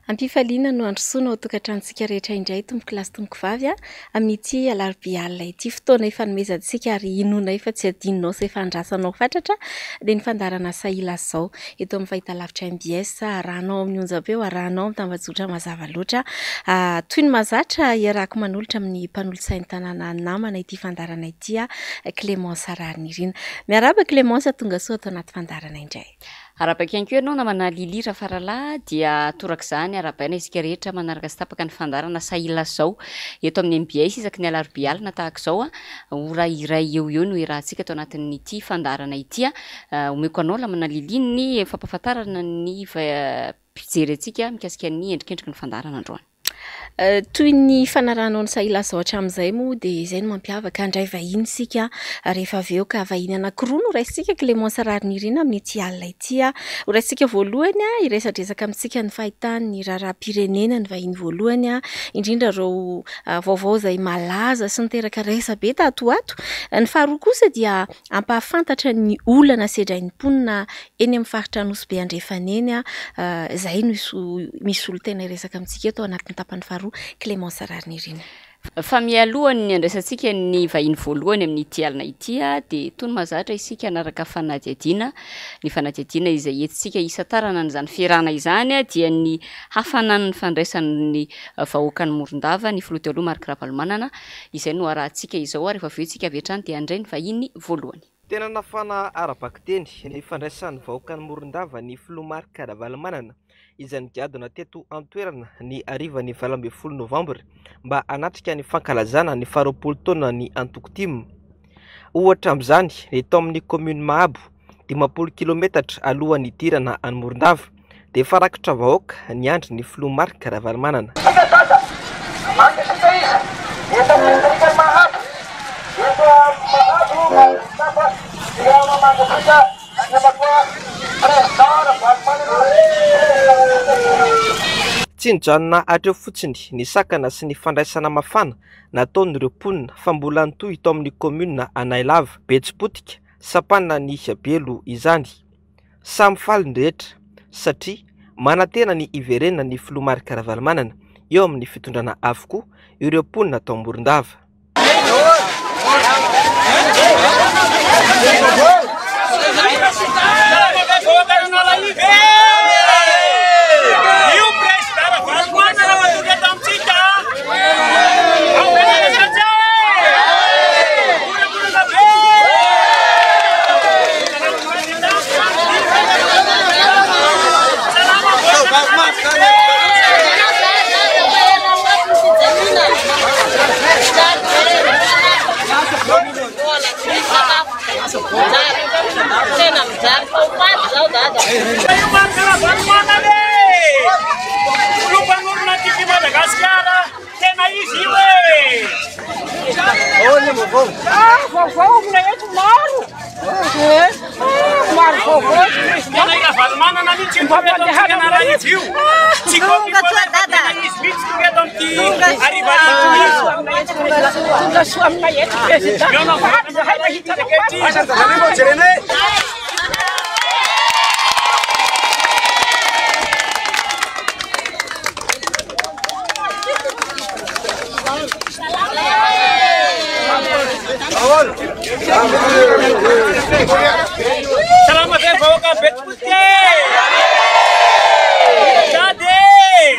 Am-pifaliana no handrosoana ao an-tokantranontsika rehetra indray tompokolahy sy tompokovavy a, amin'ity alarobia alina ity. Fotoana ifanomezantsika ary inoanay fa tsy adinonao sy efa andrasanao fatratra dia ny fandaharana Sahilazao eto amin'ny fahitalavitra mbs, arahanao amin'ny onjam-peo, arahanao amin'ny tambajotra mazava loatra. Toy ny mahazatra, iarahako manolotra amin'ny mpanolotsain'ny tanàna namana ity fandaharana ity, Clémence Raharinirina. Miarahaba Clémence, tongasoa ato anaty fandaharana indray. Arahabaiko ihany koa ianao namana Lily Rafaralahy dia torak'izany arahabaina isika rehetra manaraka sy tapaka ny fandaharana Sahilazao eto amin'ny mbs isaky ny alarobia alina tahaka izao ora iray eo ho eo no iarahantsika ato anatin'ity fandaharana ity. Omeko anao namana Lily ny fampahafantarana ny mpijery antsika mikasika ny endrikendriky ny fandaharana androany. Toy ny fanarahanao ny Sahilazao hatramin'izay moa dia izay no mampiavaka, handray vahiny isika rehefa avy eo ka vahiny anankiroa no raisintsika, Clémence Raharinirina amin'ity alina ity. Ho raisintsika voalohany hiresadresaka amintsika ny fahitany ny raharaham-pirenena ny vahiny voalohany, indrindra ireo vaovao izay malaza sy niteraka resabe tato ho ato. Ny faharoa kosa dia hampahafantatra ny olana sedrain'ny mponina eny amin'ny faritra Anosibe Andrefana eny, izay no misy solontena hiresaka amintsika eto ao anatin'ny tapany faharoa, Clémence Raharinirina. Fa mialohan'ny handraisantsika ny vahiny voalohany amin'ity alina ity dia toy ny mahazatra isika hanaraka fanadihadiana. Ny fanadihadiana izay entintsika hisantarana an'izany fiarahana izany dia ny hafanan'ny fandraisan'ny vahoakan'i Morondava ny filoha teo aloha Marc Ravalomanana. Izay no arahantsika izao ary rehefa avy eo isika avy hatrany dia handray ny vahiny voalohany. Tena nafana ara-bakiteny ny fandraisan'ny vahoakan'i Morondava ny filoha Marc Ravalomanana izay nigadona teto an-toerana ny harivan'ny 18 novambra mba hanatrika ny fankalazana ny faharoapolo taonan'ny antoko tim. Ohatra amin'izany ny tao amin'ny kaominina Mahabo, 50 kilometatra alohan'ny hidirana an'i Morondava, dia efa rakotra vahoaka niandry ny filoha Marc Ravalomanana. Isika dada, mankasitraka izy eto amin'ny distrikan'i Mahabo, eto Mahabo Mahatsapa dia mankasitraka Andriamatoa Président Ravalomanana Président. Tsy nijanona hatreo fotsiny ny sakana sy ny fandraisana mafana nataon'ireo mponina fa mbola nitohy tao amin'ny kaominina Anahilava, Betsipotika, Sampanina Belo izany. Samy faly ny rehetra satria manantena ny hiverenan'ny filoha Marc Ravalomanana eo amin'ny fitondrana avokoa ireo mponina tao Morondava. Salama ve vahoaka Betsipotika e! Dada e!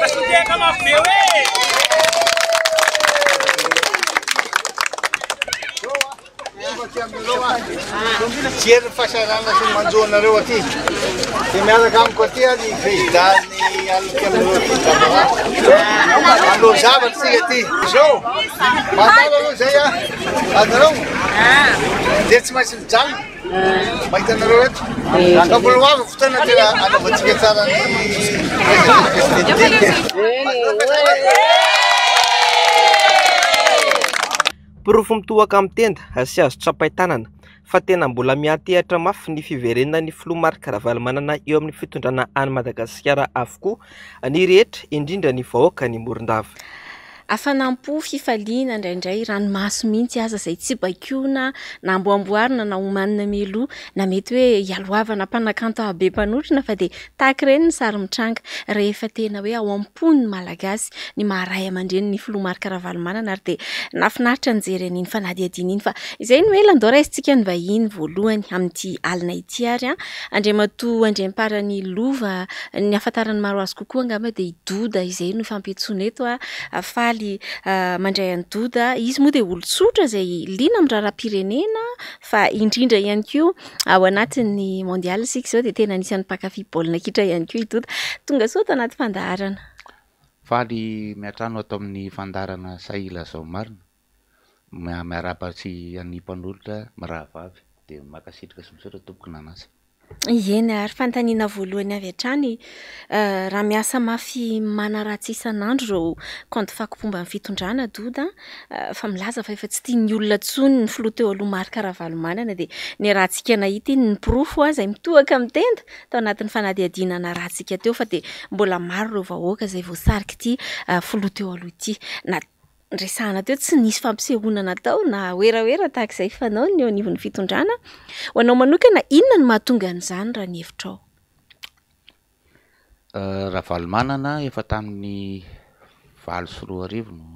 Asotehaka mafy be hoe! Mijery ny fahasahiranana sy ny manjo anareo aty. Dia miaraka amiko aty ny président-n'ny alika aminareo aty Barbara. Hanao zavatra isika aty. Izao, mandalo aloha izay an. Azonareo? Dia tsy maintsy mijanona. Mahita anareo eto. Fa mbola ho avy ny fotoana tena hanaovantsika tsara ny président. Porofo mitohaka amin'ny tenda sy azo tsapain-tanana fa tena mbola miantehatra mafy ny fiverenan'ny filoha Marc Ravalomanana eo amin'ny fitondrana an'i Madagasikara avokoa ny rehetra, indrindra ny vahoakan'i Morondava. Hafanam-po, fifaliana, indraindray ranomaso mihitsy aza izay tsy baikoina na amboamboarina na omanina mialoha na mety hoe ialohavana mpanakanto habe mpanotrona fa dia tahaka ireny ny sary mitranga rehefa tena hoe ao am-pon'ny Malagasy ny maha ray aman-dreny ny filoha Marc Ravalomanana ary dia nahafinaritra nijery an'iny fanadihadiana iny fa izay no ela ndao raisintsika ny vahiny voalohany amin'ity alina ity ary an Andriamatoa Andriamparany Lova ny ahafantaran'ny maro azy kokoa angamba dia i Doda izay no ifampiantsoana eto a faly mandray an'i Doda izy moa dia olon-tsotra izay liana amin'ny raharaham-pirenena fa indrindra ihany koa ao anatin'ny mondial isika izao dia tena anisan'ny mpankafy baolina kitra ihany koa i Doda. Tonga soa ato anaty fandaharana. Faly miantrano ato amin'ny fandaharana Sahy Ilazao Marina. Miarahaba sy an'ny mpanolotra mirahavavy dia mankasitraka sy misaotra tompoko nanasa. Eny ary fanontaniana voalohany avy hatrany, raha miasa mafy manaratsy isan'andro ireo kaonty fako mpomba ny fitondrana Doda fa milaza fa efa tsy tian'ny olona intsony ny filoha teo aloha Marc Ravalomanana dia niarahantsika nahita iny ny porofo izay mitohaka amin'ny tenda tao anatin'ny fanadihadiana narahantsika teo fa dia mbola maro ireo vahoaka izay voasarik'ity filoha teo aloha ity na Resahana teo, tsy nisy fampisehoana natao na werawera tahaka izay fanaony eo anivon'ny fitondrana. Ho anao manokana, inona no mahatonga an'izany raha ny hevitrao? Ravalomanana efa tamin'ny 2008 no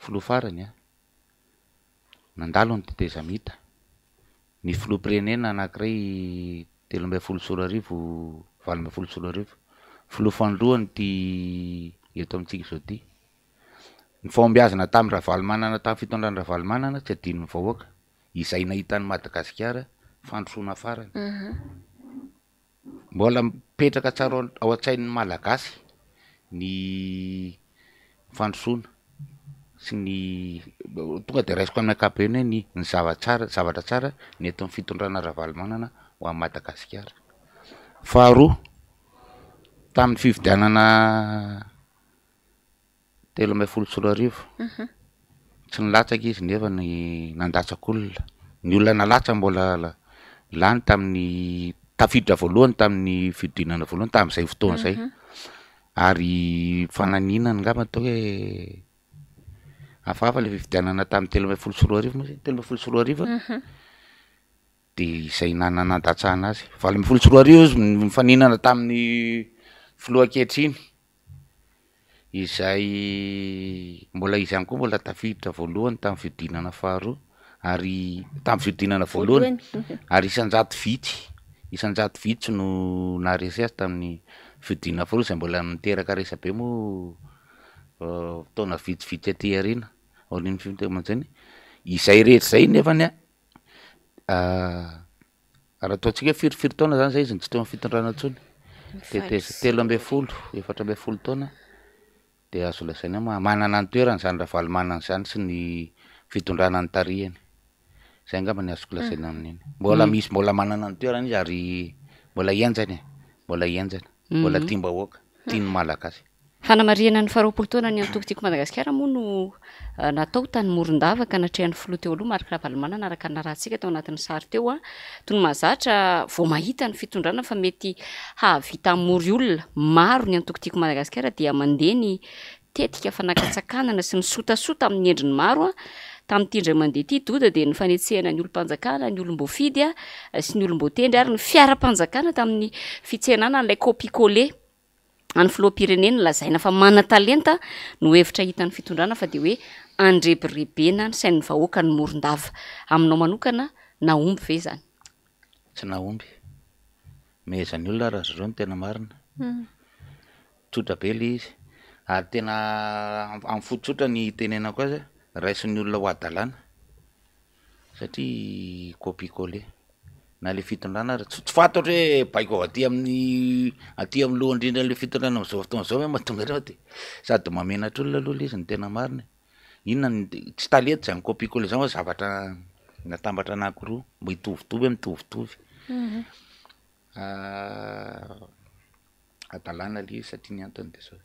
filoha farany an, nandalo ny tetezamita, ny filoham-pirenena anankiray 2013, 2018, filoha fanindroany ity eto amintsika izao ity. Ny fahombiazana tamin'i Ravalomanana tamin'ny fitondran'i Ravalomanana tsy adinon'ny vahoaka, izay nahita an'i Madagasikara fandrosoana farany. Mbola mipetraka tsara ao an-tsain'ny Malagasy ny fandrosoana sy ny tonga de raisiko amin'ny ankapobeny hoe ny ny zava-tsara zavatra tsara nentin'ny fitondrana Ravalomanana ho an'i Madagasikara. Faharoa, tamin'ny fifidianana 2013, tsy nilatsaka izy nefa ny nandatsaka olona, ny olona nalatsany mbola lany tamin'ny tafiditra voalohany tamin'ny fihodinana voalohany tamin'izay fotoana izay, ary fananina angamba atao hoe hafahafa le fifidianana tamin'ny 2013 moa zay, 2013 an, de izay nana- nandatsahana azy, 2018 izy nifaninana tamin'ny filoha ankehitriny. izay mbola izy ihany koa mbola tafiditra voalohany tamin'ny fihodinana faharoa ary tamin'ny fihodinana voalohany ary isan-jato vitsy, isan-jato vitsy no naharesy azy tamin'ny fihodinana faharoa izay mbola niteraka resabe moa taona vitsivitsy aty aoriana, aorian'ny fihodinana izay rehetra izay nefany an Raha ataontsika hoe firifiry taona zany zay izy no tsy teo amin'ny fitondrana intsony, teteza 13, 14 taona de azo lazaina hoe manana ny toerany zany Ravalomanana zany sy ny fitondrana notarihany, zay angamba ny azoko lazaina amin'iny, mbola misy mbola manana ny toerany izy ary mbola henjana e, mbola henjana, mbola tiam-bahoaka, tian'ny Malagasy. Fanamarihana ny faharoapolo taonan'ny antoko Tiako Madagasikara moa no natao tany Morondava ka natrehan'ny filoha teo aloha Marc Ravalomanana araka ny narahantsika tao anatin'ny sary teo. Toy ny mahazatra vao mahita ny fitondrana fa mety hahavita hamory olona maro ny antoko Tiako Madagasikara dia mandeha ny tetika fanakantsakanana sy ny sotasota amin'ny endriny maro. Tamin'ity indray mandeha ity Doda dia ny fanetsehana ny olom-panjakana, ny olom-boafidy sy ny olom-boatendry ary ny fiaram-panjakana tamin'ny fitsenana an'ilay copie-coller. an'ny filoham-pirenena lazaina fa manan-talenta no hevitra hitan'ny fitondrana fa dia hoe andrebirebena ny sain'ny vahoaka ny Morondava. Aminao manokana, nahomby ve izany? Tsy nahomby. Mehezan'ny olona raha zareo no tena marina. Tsotra be le izy. Ary tena amin'ny fo tsotra ny itenenako azy, raisin'ny olona ho hadalana. Satria copie coller na le fitondrana ary tsy fantatro hoe baiko avy aty amin'ny aty amin'ny loha indrindra le fitondrana am'zao fotoana zao ve mahatonga an'ireo de sady mahamenatra olona aloha le izy no tena marina e, inona no tsy talenta zany copie coller zany fa zavatra natambatra anakiroa mba hitovitovy hoe mitovitovy. Hadalana le izy satria ny antony de zao,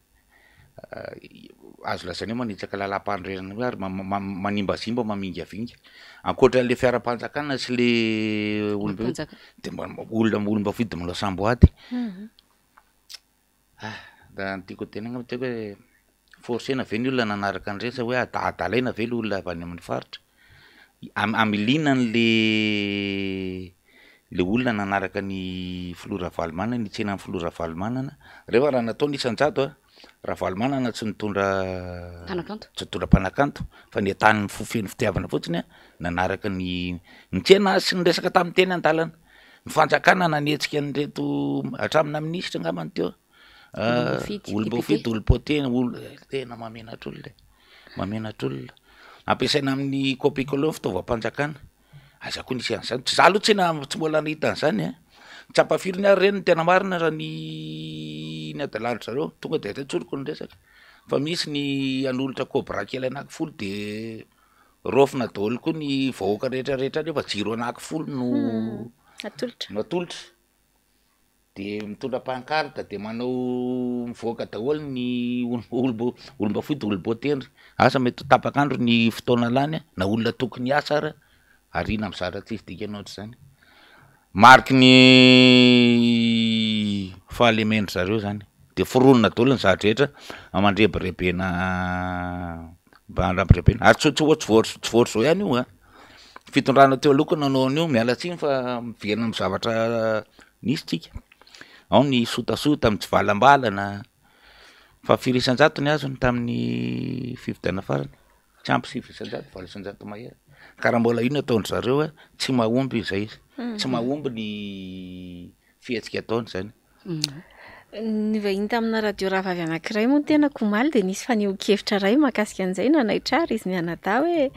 azo lazaina hoe manitsaka lalam-panorenana koa ary manimbazimba mamingavinga, ankoatran'le fiaram-panjakana sy le olom-be de mba olona olom-boafidy manao samboady, ah raha ny tiako ho tenenina angamba de hoe. Forcena ve ny olona nanaraka an'ireny sa hoe adalaina ve le olona avy any amin'ny faritra? Hamiliana an'le le olona nanaraka ny filoha Ravalomanana, nitsena ny filoha Ravalomanana, rehefa raha natao ny isan-jato a, Ravalomanana tsy nitondra Mpanakanto. tsy nitondra mpanakanto fa ny entanin'ny fo feno fitiavana fotsiny a, nanaraka ny nitsena azy sy niresaka tamin'ny teny an-dalana. Ny fanjakana nanetsika an'ireto hatramina minisitra angambany teo, Olom-boafidy, olom-boafidy, olom-poatena, olo- tena mahamenatra olona e, mahamenatra olona. Ampiasaina amin'ny copier-coller ny fitaovam-panjakana. Aiza koa nisy an'izany, tsy za aloha tsy na- tsy mbola nahita an'izany an, tsy ampahafiriny ary ireny ny tena marina raha ny ny adalan-dry zareo, tonga de avy eo tsoriko ny resaka, fa misy ny hanolotra cobra kely anaky folo de raofina daholo koa ny vahoaka rehetra rehetra any fa jiro anaky folo no Atolotra. no atolotra. De mitondra pancarte de manao mivoaka daholo ny olom-bo- olom-boafidy olom-boatendry, asa mety ho tapak'andro ny fotoana lany na olona tokony hiasa ara ariana amin'ny zavatra tsisy dikany ohatr'izany. Mariky ny fahalemen-dry zareo zany, de foronina daholo ny zavatra rehetra mandrebirebena mba handrebirebena, ary tsy tsy tsy vao tsy vao zao ihany io an, fitondrana teo aloha koa nanao an'io, miala tsiny fa miverina am'zavatra nisy tsika, ao ny sotasota mitsivalambalana, fa firy isan-jato ny azony tamin'ny fifidianana farany? Tsy ampy 9%, 8% mahery, ka raha mbola io no ataon-dry zareo a tsy mahomby izay izy, tsy mahomby ny fihetsika ataony zany. Nivahiny tamina radio rahavavy anankiray moa ny tenako omaly dia nisy fanehoan-kevitra iray mahakasika an'izay nanaitra ahy izy mianadahy hoe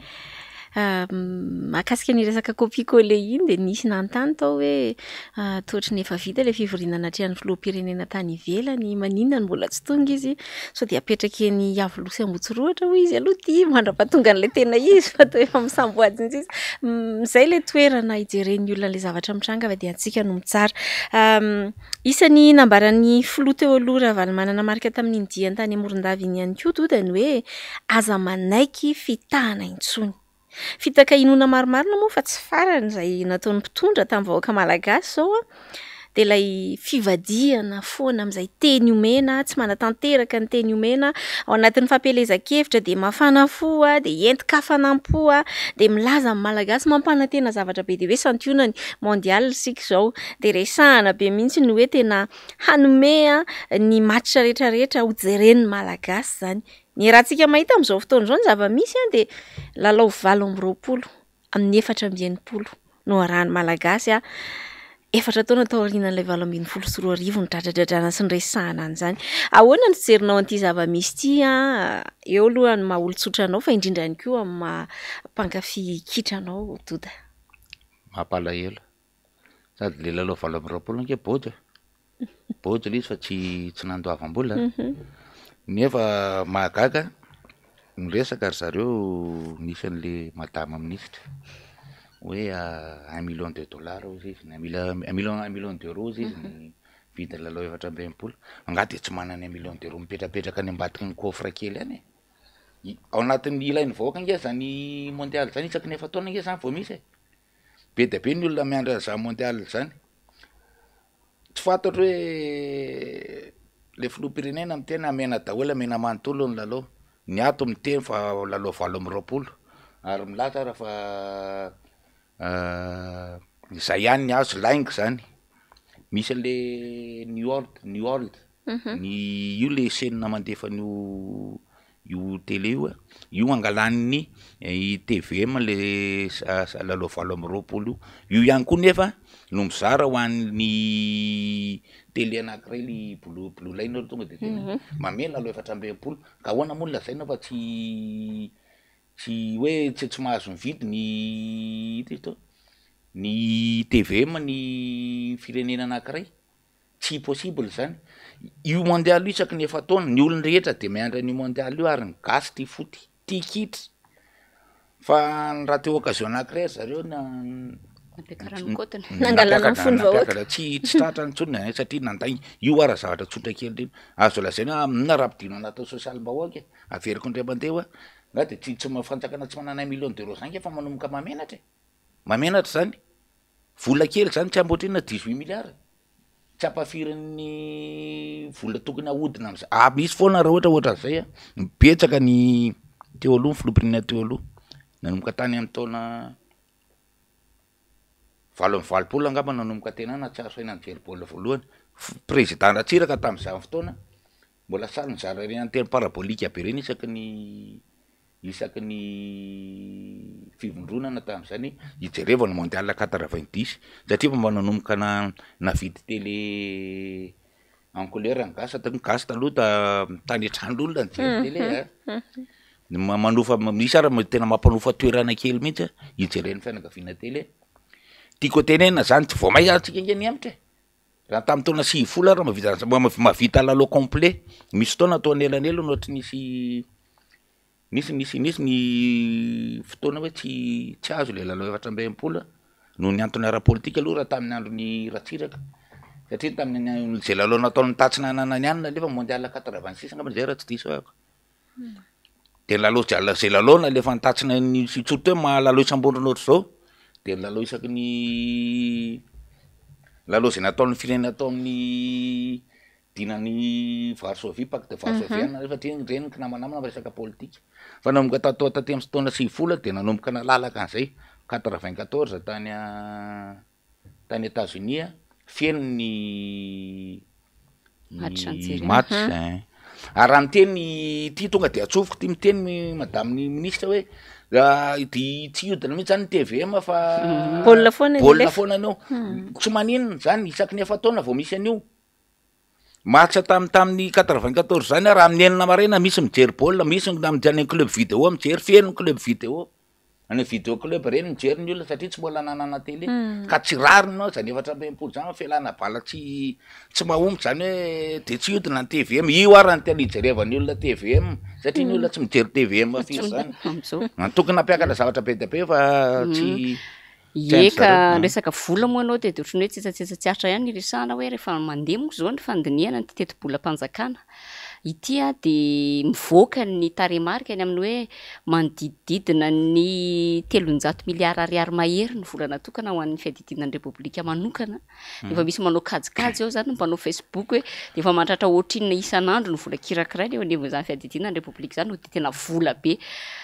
mahakasika ny resaka copie coller iny dia nisy nanontany tao hoe toa ohatry ny efa vita ilay fivoriana natrehan'ny filoham-pirenena tany ivelany, maninona no mbola tsy tonga izy? Sao dia apetraka eny Iavoloha sy Ambohitsirohitra hoy izy aloha ity mandra-pahatonga an'ilay tena izy fa toa efa misamboady mihitsy izy. Izay ilay toerana hijeren'ny olona an'ilay zavatra mitranga fa dia antsika no mitsara. Isan'ny nambaran'ny filoha teo aloha Ravalomanana Marc tamin'iny diany tany Morondava iny ihany koa Doda ny hoe aza manaiky fitahana intsony. Fitaka inoana marimarina moa fa tsy farany izay nataon'ny mpitondra tamin'ny vahoaka malagasy izao an, dia ilay fivadihana foana amin'izay teny omena, tsy manatanteraka ny teny omena, ao anatin'ny fampielezan-kevitra dia mafana fo dia entin-kafanam-po dia milaza amin'ny malagasy, mampanantena zavatra be dia be, santionany mondial isika izao, dia resahana be mihitsy ny hoe tena hanome ny match rehetrarehetra hojeren'ny malagasy izany. Ny raha-tsika mahita amin'izao fotoana izao ny zava-misy dia lalao 28 amin'ny 64 no arahan'ny Malagasy efatra taona taorian'ilay 2018 nidradradradrana sy niresahana an'izany. Ahoana ny fijerinao an'ity zava-misy ity eo aloha ny maha olon-tsotra anao fa indrindra ihany koa amin'ny maha mpankafy kitra anao Doda? Mampalahelo. Sady le lalao 28 ange bôjo e. Bôjo le izy fa tsy tsy nandoavam-bola. Nefa mahagaga, niresaka ry zareo nisy an'le madama minisitra hoe un million de dollars hozy izy, un mille- un million un million d'euros hozy izy ny vidin'ny lalao 64. Angaha de tsy manana un million d'euros mipetrapetraka any ambadiky ny coffre kely any e? I- Ao anatin'ny ilain'ny vahoaka ange zany mondial zany isaky ny efa-taona ange zany vao misy e. Be dia be ny olona miandry an'izany mondial zany. Tsy fantatro hoe le filoham-pirenena miteny hamena daholo, hamena manontolo ny lalao. Ny ato miteny fa lalao 28 ary milaza ara fa izay ihany ny azo, lainga zany. Misy an'le new world, new world, ny io le chaine mandefa an'io io télé io a, io angalan'ny i tvm le lalao 28 io, io ihany koa nefa no mizara ho an'ny télé anakiray le blue blue line aloha tonga de tena manome lalao 64, ka ahoana moa no lazaina fa tsy tsy hoe tsy tsy mahazo mividy ny ino izy teo ny tvm ny firenena anakiray. Tsy possible zany, io mondial io isaky ny efa-taona, ny olon-drehetra de miandry an'io mondial io ary ny gasy tia foot, tia kitra, fa raha teo occasion anakiray ry zareo na- Nampiakarana ny kaotiny. Nangalana ny fon'ny vahoaka. Nampiakatra, tsy tsy tratra intsony e satria nandainga, io ara zavatra tsotra kely reny, azo lazaina hoe amin'inona raha ampidirina anatin'ny sosialim-bahoaka e, averiko indray mandeha hoe nga de tsy tsy fanjakana tsy manana un million d'euros zany nge efa manomboka mahamenatra e, mahamenatra zany, vola kely zany tsy amboatrina 18 milliards. Tsy ampafirin'ny vola tokony haodina am'zay, ah misy foana raha ohatra ohatran'izay an, betsaka ny teo aloha ny filoham-pirenena teo aloha, nanomboka tany amin'ny taona 88 angamba nanomboka tena nahatsiaro saina nijery baolina voalohany, président Ratsiraka tamin'izany fotoana mbola sahy nizara ireny antenne parabolique be ireny isaky ny isaky ny fivondronana tamin'izany hijerevana mondial 90 satria efa mba nanomboka navidy télé en couleur ny gasy, ny gasy taloha tany an-tranon'olona nijery télé a, manofa misy ary tena mampanofa toerana kely mihitsy a hijeren'ny fianakaviana télé, tiako tenenina zany tsy vao may ary tsika nge nihemotra e, raha tamin'ny taona 90 ary mahavita mahavita lalao complet, misy fotoana toa anelanelany ohatry nisy Nisy nisy nisy ny fotoana hoe tsy tsy azo le lalao 64 noho ny antony ara-politika aloha raha tamin'ny andron'i Ratsiraka satria tamin'ny zay lalao nataon'ny tatsinanana ny any nalefa mondial 86 angamba zay raha tsy diso aho de lalao zay zay lalao nalefan'ny tatsinan'ny surtout hoe maha lalao isam-bondrona ohatr'izao de ny lalao isaky ny lalao zay nataon'ny firenena tao amin'ny Dinan'i Varsovie, pacte varsovien nareo satria ireny kinamanamana am resaka politika. Fa nanomboka tato taty am taona 90 dia nanomboka nalalaka an'izay, 94 tany tany Etats Unis feno ny ny match ein. Ary raha miteny ity tonga de atsofoko ty miteny madame ny ministre hoe di tsy hiodina mihitsy zany ny TVM fa Baolina foana ny baolina alefa. foana ny eo. Tsy maninona zany isaky ny efa-taona vao misy an'io. Match tam tamin'ny 94 zany aho raha amin'ny 6 maraina misy mijery baolina, misy ny any amin'ny club vidéo mijery, feno ny club vidéo, any vidéo club reny mijery ny olona satria tsy mbola nanana télé, ka tsy rariny ho'a zany 64 zany fialana bala tsy tsy mahomby zany hoe de tsy hiodina ny TVM, io ara ny tena hijerevan'ny olona TVM satria ny olona tsy mijery TVM firy zany, tokony nampiakatra zavatra be dia be fa tsy. Ie ka resaka vola moa ianao dia ohatran'ny hoe tsetsatsetsa tsy aritra ihany ny resahana hoe rehefa mandeha moa izao ny fandinihana an'ity tetibolam-panjakana ity dia mivoaka ny tarehimarika ny amin'ny hoe manodidididina ny 300 miliara ariary mahery ny vola natokana ho an'ny fiadidiana ny Repoblika manokana. Efa misy manao kajikajy ao izany ny mpanao Facebook hoe dia efa mahatratra ohatrinona isan'andro ny vola kirakiraina eo anivon'izany fiadidiana ny Repoblika izany no dia tena vola be.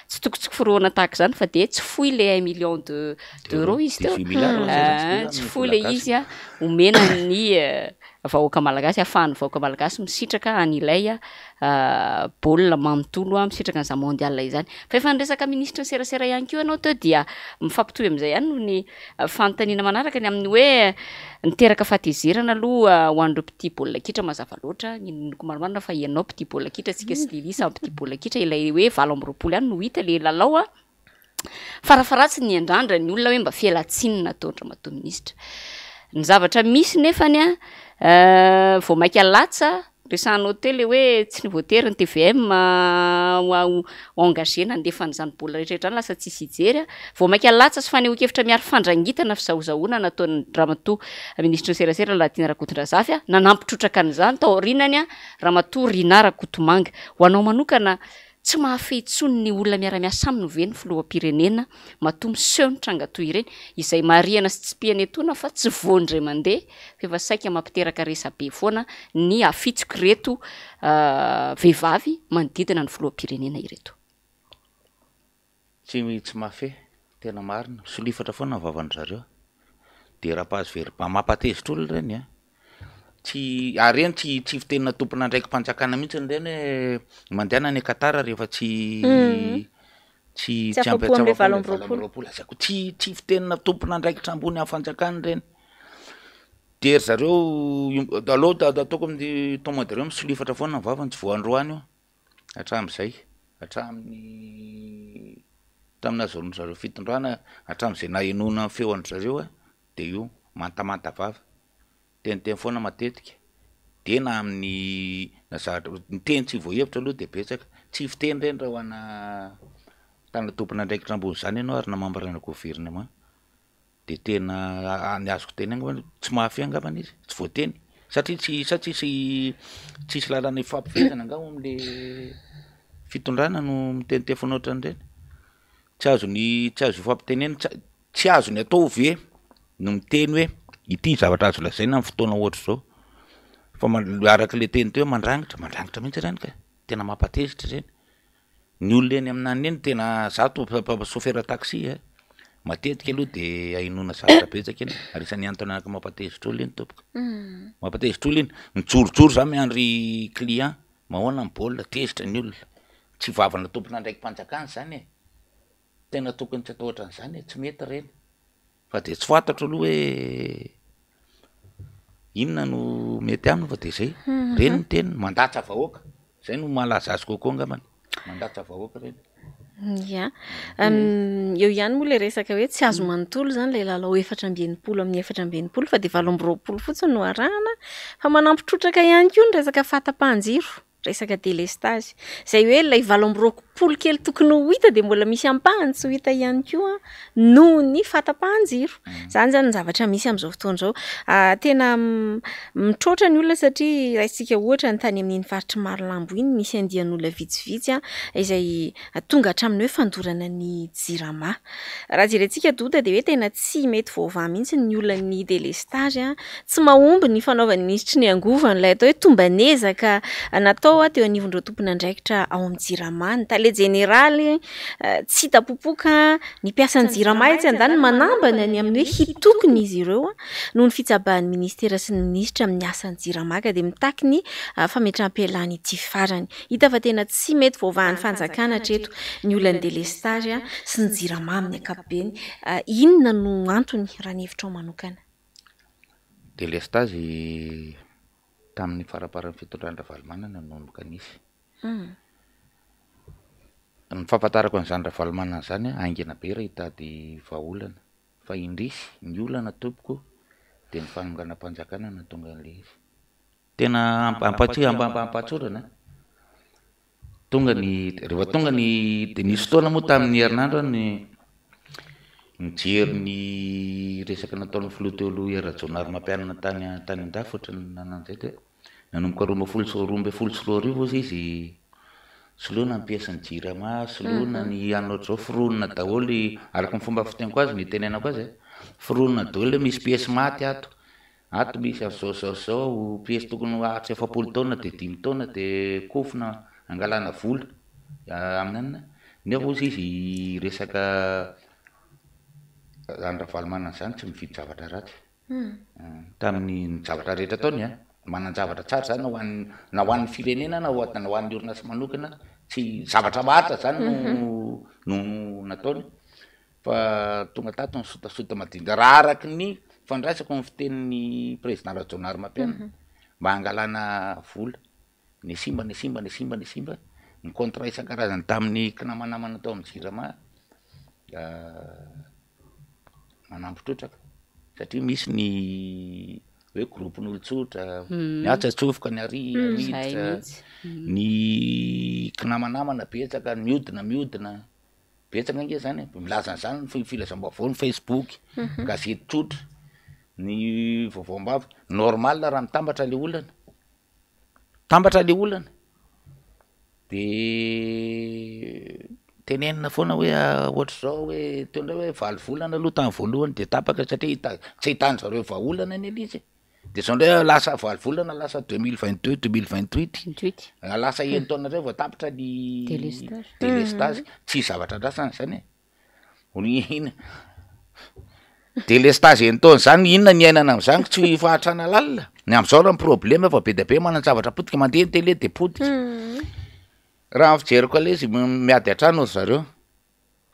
Tsy tokony tsy forohana tahaka izany fa dia tsy foy ilay un million de d'euros izy teo. Tsy foy ilay izy omena ny vahoaka malagasy ahafahan'ny vahoaka malagasy misitraka an'ilay baolina manontolo misitraka an'izany mondial izany. Fa efa niresaka minisitry ny serasera ihany koa ianao teo dia mifampitohy amin'izay ihany ny Fanontaniana manaraka ny amin'ny hoe niteraka fahatezerana aloha ho an'ireo mpitia baolina kitra mazava loatra, ny ninoako marimarina fa ianao mpitia baolina kitra, tsika sy Lily samy mpitia baolina kitra, ilay hoe 28 ihany no hita ilay lalao a, farafaharatsiny niandrandra ny olona hoe mba fialantsiny nataon-dRamatoa minisitra. Ny zavatra misy nefany a, vao mainka latsa Resahanao teo le hoe tsy voatery ny tvm ho engagé nandefa an'izany baolina rehetra rehetra zany lasa tsisy hijery a! Vao mainka latsa sy fanehoan-kevitra miaro fandrangitana fizahozahoana nataon-dRamatoa minisitry ny serasera Lalatiana Rakotondrazafy a! Nanampy trotraka an'izany tao aorianany a Ramatoa Rinah Rakotomanga. Ho anao manokana Tsy mahafehy intsony ny olona miara-miasa aminy ve ny filoham-pirenena matoa miseho ny tranga toy ireny, izay marihana sy tsipihana etoana fa tsy vao indray mandeha fa efa saika mampiteraka resabe foana ny afitsok'ireto vehivavy manodidina ny filoham-pirenena ireto. Tsy tsy mahafehy, tena marina, misolifatra foana ny vavan-dry zareo, dérapage verbal mampatezitra olona ireny an, tsy ary ireny tsy tsy fitenina tompon'andraiki-panjakana mihitsy ireny hoe mandehana any Qatar rehefa tsy tsy Tsy tsy ampy afa-po amin'ilay tsy afa-po amin'ilay 28. 28, lazaiko tsy tsy fitenina tompon'andraikitra ambony amin'ny fanjakana ireny, de ry zareo aleo ataoko amin'ny ton moderne misolifatra foana ny vavany tsy vao androany io. Hatramin'izay, hatramin'ny tamin'ny nahazoan-dry zareo fitondrana, hatramin'izay nahenoana ny feon-dry zareo a, de io mantamanta vava, miteniteny foana matetika, de na amin'ny na zavatra, ny teny tsy voahevitra aloha de betsaka, tsy fiteny ireny raha ho ana tana tompon'andraikitra ambony zany ianao ary na membre-na gouvernement. De tena ny azoko tenenina angambany tsy mahafehy angambany izy, tsy voateny satria tsy sa tsisy tsisy lalana ifampifehezana angamba amle fitondrana no miteniteny foana ohatran'ireny, tsy azony tsy azo ifampitenenana tsy tsy azony atao ve no miteny hoe ity zavatra azo lazaina amin'ny fotoana ohatr'izao. Fa araka ilay teny teo hoe mandrangitra, mandrangitra mihitsy ireny ka, tena mampatezitra ireny. Ny olona eny amin'anona eny tena za to chauffeur taxi a, matetika aloha de ahenoana zavatra betsaka eny, ary isan'ny antony anaky mampatezitra olona iny tompoko, mampatezitra olona iny, mijorojoro za miandry client, mahoana ny baolina, tezitra ny olona, tsy vavana tompon'andraiki-panjakana zany e, tena tokony tsy atao ohatran'izany e, tsy mety ireny. Fa de tsy fantatro aloha hoe inona no mety aminy fa de zay, reny ny teniny, mandatsa vahoaka, zay no mahalaza azy kokoa angambany, mandatsa vahoaka reny. Ya, eo ihany moa le resaka hoe tsy azo manontolo zany le lalao 64 amin'ny 64 fa de 28 fotsiny no arahana, fa manampy trotraka ihany koa ny resaka fahatapahan-jiro. Resaka delestazy. Izay hoe ilay 28 kely tokony ho hita dia mbola misy ampahany tsy ho hita ihany koa noho ny fahatapahan-jiro. Izany izany ny zavatra misy amin'izao fotoana izao. Tena mitroatra ny olona satria raisintsika ohatra ny tany amin'iny faritr'i Marolambo iny nisy andian'olona vitsivitsy izay tonga hatramin'ny hoe fandorana ny Jirama. Raha jerentsika Doda dia hoe tena tsy mety voavaha mihitsy ny olan'ny delestazy, tsy mahomby ny fanaovan'ny minisitry ny angovo an'ilay atao hoe tomban'ezaka natao teo anivon'ireo tompon'andraikitra ao amin'ny Jirama, ny tale jeneraly tsy hita popoka, ny mpiasan'ny Jirama etsy andaniny manambana ny amin'ny hoe hitokona izy ireo noho ny fitsabahan'ny minisitera sy ny minisitra amin'ny asan'ny Jirama ka dia mitaky ny fametraham-pialana ity farany. Hita fa tena tsy mety voavahan'ny fanjakana hatreto ny olan'ny delestazy sy ny jirama amin'ny ankapobeny. Inona no antony raha ny hevitrao manokana? Delestazy tamin'ny faramparan'ny fitondran'i Ravalomanana no nanomboka nisy. Ny fahafantarako an'izany Ravalomanana izany haingana be raha hitady vahaolana fa indrisy ny olana tompoko dia ny fanonganam-panjakana no nahatonga an'ilay izy. Tena ampatsorana an! Tonga ny, rehefa tonga ny, de nisy fotoana moa tamin'ny herinandro aho ny nijery ny resaka nataon'ny filoha teo aloha Hery Rajaonarimampianina tany tany an-dafy ohatran'ny nanana an'izay de nanomboka 2012 hozy izy soloina ny pièce-n'ny jirama, soloina ny anona ohatr'izao, foronina daholo araka ny fomba fiteniko azy no itenenako azy e, foronina daholo hoe misy pièce maty ato, Ato misy an'izao izao izao, piesy tokony ho haharitra 40 taona dia dimy taona dia kofona angalana vola amin'ny anona, nefa hozy izy resaka zany Ravalomanana zany tsy mividy zavatra ratsy, tamin'ny ny zavatra rehetra ataony an, manan-javatra tsara zany na ho an'ny na ho an'ny firenena na ho na ho an'ny orinasa manokana, tsy zavatra maharitra zany no no nataony. Fa tonga tato ny sotasota madinika raha araky ny fandraisako ny fitenin'ny président Rajaonarimampianina mba hangalana vola, ny simba ny simba ny simba ny simba, ny contrat isan-karazany tamin'ny kinamanamana tao amin'ny jirama manampy trotraka satria misy ny hoe groupe-n'olon-tsotra, ny atsy atsofoka ny ary miditra, ny kinamanamana betsaka miodina miodina. Betsaka ange zany e, milaza an'zany ny filazam-baovao, ny facebook, gazety tsotra, ny vaovao am-bava, normal raha mitambatra le olana, mitambatra le olana, de tenenina foana hoe ohatr'izao hoe teo ndray hoe valo volana aloha tamin'ny voalohany de tapaka satria hita- tsy ahitan-dry zareo vahaolana anie le izy e. De zao ndray lasa valo volana lasa 2022 2028 lasa enin-taona ndray vao tapitra ny Délestage. délestage tsy zavatra andrasana zany e Iny- délestage enin-taona zany inona ny iainana am'zany tsy fahantrana lalina ny am'zao raha ny problème efa be dia be manan-javatra potika mandeha ny télé de potika raha ny fijeriko aloha izy miady an-trano ry zareo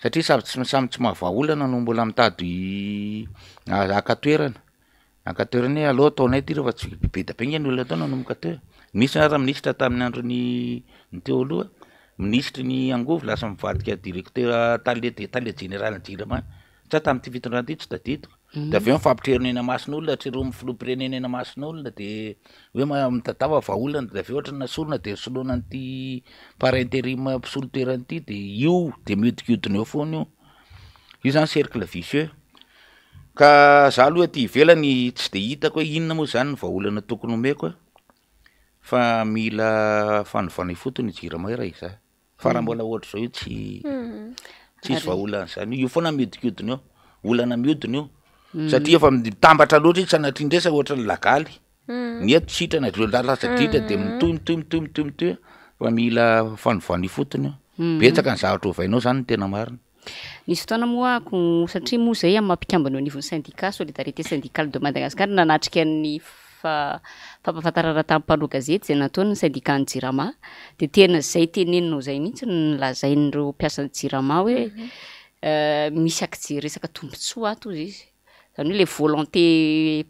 Satria samy tsy samy tsy mahavaha olana no mbola mitady haka toerana, haka toerana hoe aleo ataonay ty rehefa tsy be dia be nge ny olona tao nanomboka teo e, nisy ary minisitra tamin'ny andron'ny ny teo aloha, minisitry ny angovo lasa mivadika directeur tale de tale jeneralin'ny jirama, sa tamin'ity fitondrana ity tsy tadidiko. De avy eo mifampitrerona eny imason'olona, treromin'ny filoham-pirenena eny imason'olona de hoe mitadiava vahaolana de avy eo ohatran'ny nasorina de soloina an'ity par interim mpisolo toerana ity de io de mihodinkodina eo foana io, io zany cercle vicieux, ka za aloha aty ivelany tsy de hitako hoe inona moa zany ny vahaolana tokony omeko a, fa mila fanovana ifotony i jirama io raha izaho. Fa raha mbola ohatr'izao io tsy tsisy vahaolana zany, io foana mihodinkodina eo, olana mihodina io, satria efa mitambatra loatra io sanatria indray sa ohatran'ny lagaly. Ny eto sitrana de lasa ditra de mitohy mitohy mitohy mitohy mitohy fa mila fanovana ifotony io. Betsaka ny zavatra ovainao zany no tena marina. Nisy fotoana moa ako satria moa zay amin'ny maha mpikambana eo anivon'ny syndicat Solidarité Syndicale de Madagascar nanatrika ny fampahafantarana tamin'ny mpanao gazety izay nataon'ny syndicat-n'ny Jirama dia tena izay teneninao izay mihitsy no nolazain'ireo mpiasan'ny Jirama hoe misy ankijery resaka tombontsoa ato hozy izy. Izany hoe ilay volonté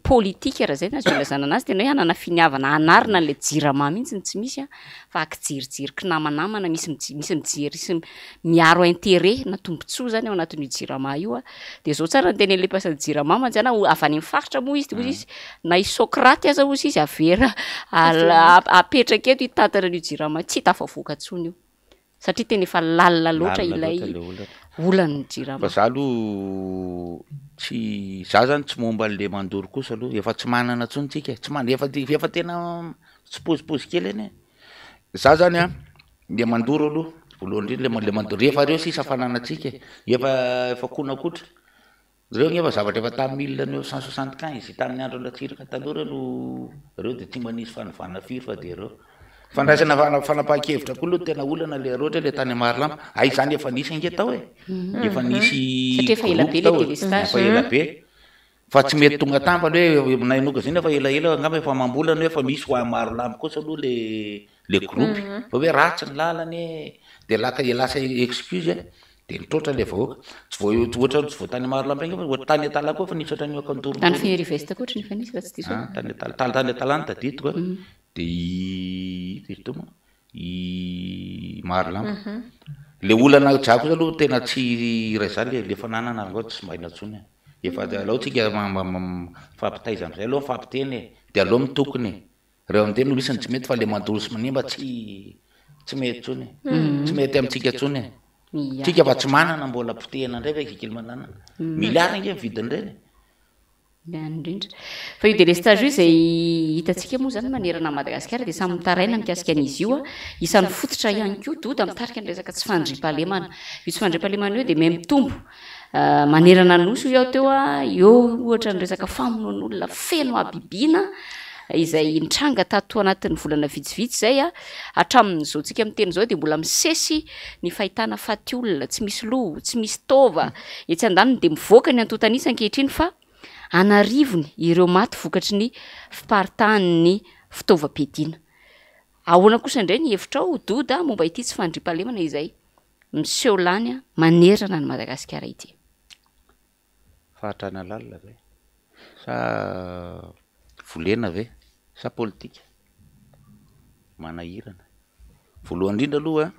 politique raha izay no azo ilazana anazy, tena hoe hanana finiavana hanarina an'ilay jirama mihitsy no tsy misy an, fa ankijerijery kinamanamana, misy mij- misy mijery sy miaro intérêt na tombontsoa izany ao anatin'io jirama io an. Dia izao tsara ny tenenin'ilay mpiasan'ny jirama mantsy an, avy any amin'ny faritra moa izy dia hoy izy, na i Socrate aza hozy izy avera al- apetraka eto hitantana an'io jirama io, tsy tafavoaka intsony io. Satria tena efa lalina loatra ilay olan'ny jirama. Fa za aloha tsy, za zany tsy momba an'le mandoro kosa aloha, efa tsy manana intsony tsika e, tsy mana- efa efa tena tsipozipozy kely anie e. Za zany an, le mandoro aloha, voalohany indrindra le mandoro, rehefa reo sisa fananantsika e, efa efa konakotra. Reo anefa zavatra efa tamin'ny 1975 tamin'ny andron'i Ratsiraka taloha reo no reo de tsy mba nisy fanovana firy fa de reo. Fandraisana fanapahan-kevitra koa aloha tena olana le raha ohatra le tany Marolambo, hay zany efa nisy ange tao e, efa nisy Satria efa ela be groupe le tao e, délestage. efa ela be. Fa tsy mety tonga tambany hoe nainoka zay nefa elaela angamba efa amam-bolana hoe efa misy ho any Marolambo kosa aloha le le groupe. Fa hoe ratsy ny lalana e, de laka lasa excuse e. De nitroatra le vahoaka. Tsy vao eo ohatra tsy vao tany Marolambo ihany fa ohatra tany Antalaha koa efa nisy ohatran'io akantorotoro. Tany Fenerive-Est koa ohatran'ny efa nisy raha tsy diso aho. Ah, tany Antalaha, tany tany Antalaha no tadidiko a. De i iza izy teo moa? I Marolambo. Le olana za kosa aloha tena tsy iray za le le fananana angao tsy maina intsony e. Efa aleo tsika mifampitaiza am'zay aloha mifampiteny e, de aleo mitokona e. Reo am'zay no misy ny tsy mety fa le mandoro sy manimba tsy tsy mety intsony e. Tsy mety amintsika intsony e. Tsika fa tsy manana mbola potehina indray ve kely manana. Milliard ange ny vidin'ireny e. Izany indrindra. Fa io délestage io izay hitantsika moa izany manerana an'i Madagasikara dia samy mitaraina mikasika an'izy io. Isan'ny fototra ihany koa Doda mitarika ny resaka tsy fandriampahalemana. Io tsy fandriampahalemana io dia mihamitombo Manerana ny Nosy hoy aho teo, eo ohatra ny resaka famonoan'olona feno habibiana izay nitranga tato anatin'ny volana vitsivitsy izay. Hatramin'izao tsika miteny izao dia mbola misesy ny fahitana faty olona tsy misy loha, tsy misy taova. Etsy andaniny dia mivoaka ny antontan'isa ankehitriny fa an'arivony ireo maty vokatry ny fiparitahan'ny fitaovam-piadiana. Ahoana kosa indray ny hevitrao Doda momba ity tsy fandriampahalemana izay miseho lany manerana an'i Madagasikara ity. Fahantrana lalina ve? Sa volena ve? Sa politika? Manahirana. Voalohany indrindra aloha,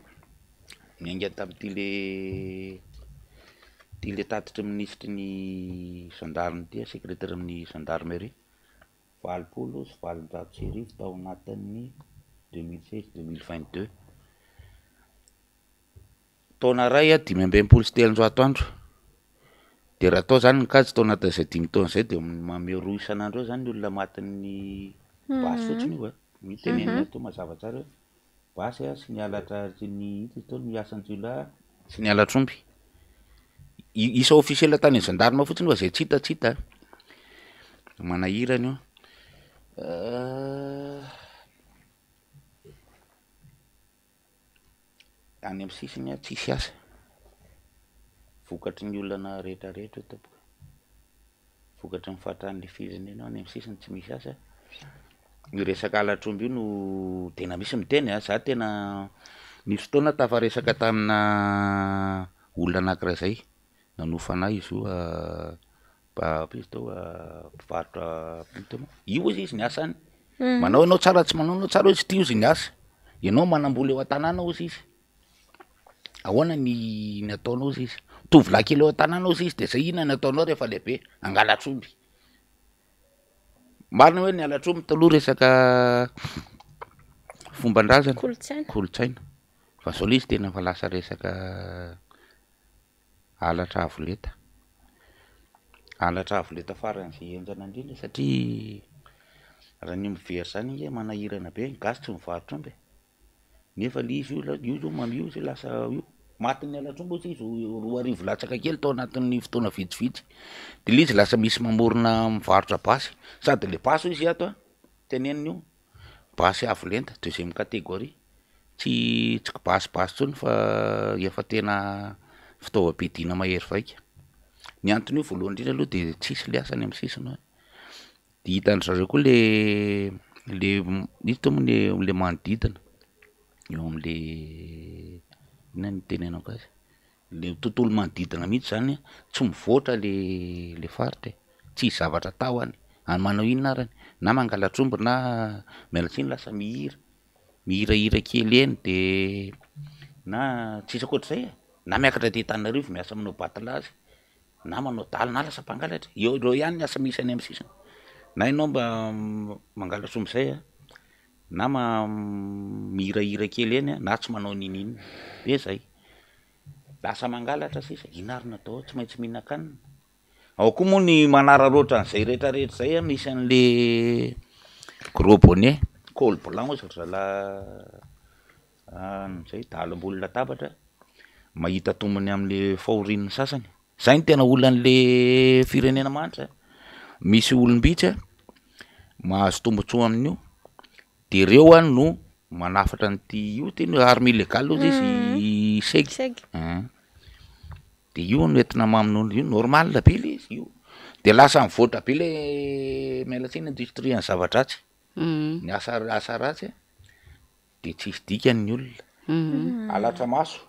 niainga tamin'ity le ity le tatitry ny minisitry ny gendarme ity, secrétaire amin'ny gendarmerie, 1880 tao anatin'ny 2016 2022. Taona iray 365 andro. De raha atao zany ny kajy tao anatin'izay dimy taona izay de mamehy roa isan'andro eo zany ny olona matin'ny basy fotsiny io e. Io tenenina eto mazava tsara hoe basy sy ny halatra sy ny ito izy teo ny asan-jiolahy sy ny halatr'omby. Isa officiel tany amin'ny gendarme fotsiny fa zay tsy hita tsy hita. Manahirana io. Any amin'ny sisiny tsisy asa, vokatry ny olana rehetra rehetra io tompoko, vokatry ny fahatran'ny firenena any amin'ny sisiny tsy misy asa, io resaka halatr'omby io no tena misy miteny an, za tena nisy fotoana tafaresaka tamina olona anakiray zay, nanofa anahy izy io izy teo mpivarotra ino teo moa, io ozy izy ny asany, manao ianao tsara tsy manao ianao tsara ozy ity ozy ny asa, ianao manambola eo an-tanàna ozy izy, ahoana ny ny ataonao ozy izy, tovolahy kely eo an-tanàna ozy izy de zay inona ny ataonao rehefa lehibe, hangalatr'omby, marina hoe ny halatr'omby taloha resaka fomban-drazana, Kolontsaina. kolontsaina, fa zao le izy tena efa lasa resaka Halatra avo lenta, halatra avo lenta faran'izay henjana indrindra satria raha ny omby very zany ange manahirana be, ny gasy tsy mivarotra omby e, nefa le izy io io zao ma- io zao lasa io, matin'ny halatr'omby ohatry izy 2000 latsaka kely tao anatin'ny fotoana vitsivitsy, de le izy lasa misy mamorona mivarotra basy, sady le basy hozy ato an. tenenina io, basy avo lenta, deuxième catégorie, tsy tsy kibasibasy intsony fa efa tena fitaovam-piadiana mahery vaika. Ny anton'io voalohany indrindra aloha de tsisy le asa any amin'ny sisiny hoe, de hitan-dry zareo koa le le iza teo moa le le manodidina eo am'le inona no itenenako azy, le tontolo manodidina mihitsy zany tsy mivoatra le le faritra e, tsisy zavatra atao any, any manao inona ary any, na mangalatr'omby na miala tsiny lasa mihira, mihirahira kely eny de na tsisy ankoatr'izay e, na miakatra aty Antananarivo miasa manao batelazy na manao dalle na lasa mpangalatra, eo ireo ihany ny asa misy any amin'ny sisiny, na ianao mba mangalatra omby zay a, na mihirahira kely eny a, na tsy manao n'inon'inona de zay, lasa mangalatra sisa, inona ary no atao tsy maintsy mihinan-kanina. Ao koa moa ny manararaotra an'izay rehetrarehetra izay an, misy an'le gros bonnet, col blanc hozy ry zalahy an'izay dahalo ambony latabatra, mahita tombony am'le fahorian'ny sasany, zay no tena olan'le firenena mahantra, misy olom-bitsy an mahazo tombontsoa amin'io, de reo an no manafatra an'ity io tena hoe arme illegale hozy izy segy, ein. De io no entina mamono io normal be le izy io, de lasa mivoatra be le miala tsiny industrie an'ny zava-dratsy, ny asa asa ratsy de tsisy dikany ny olona, halatra maso,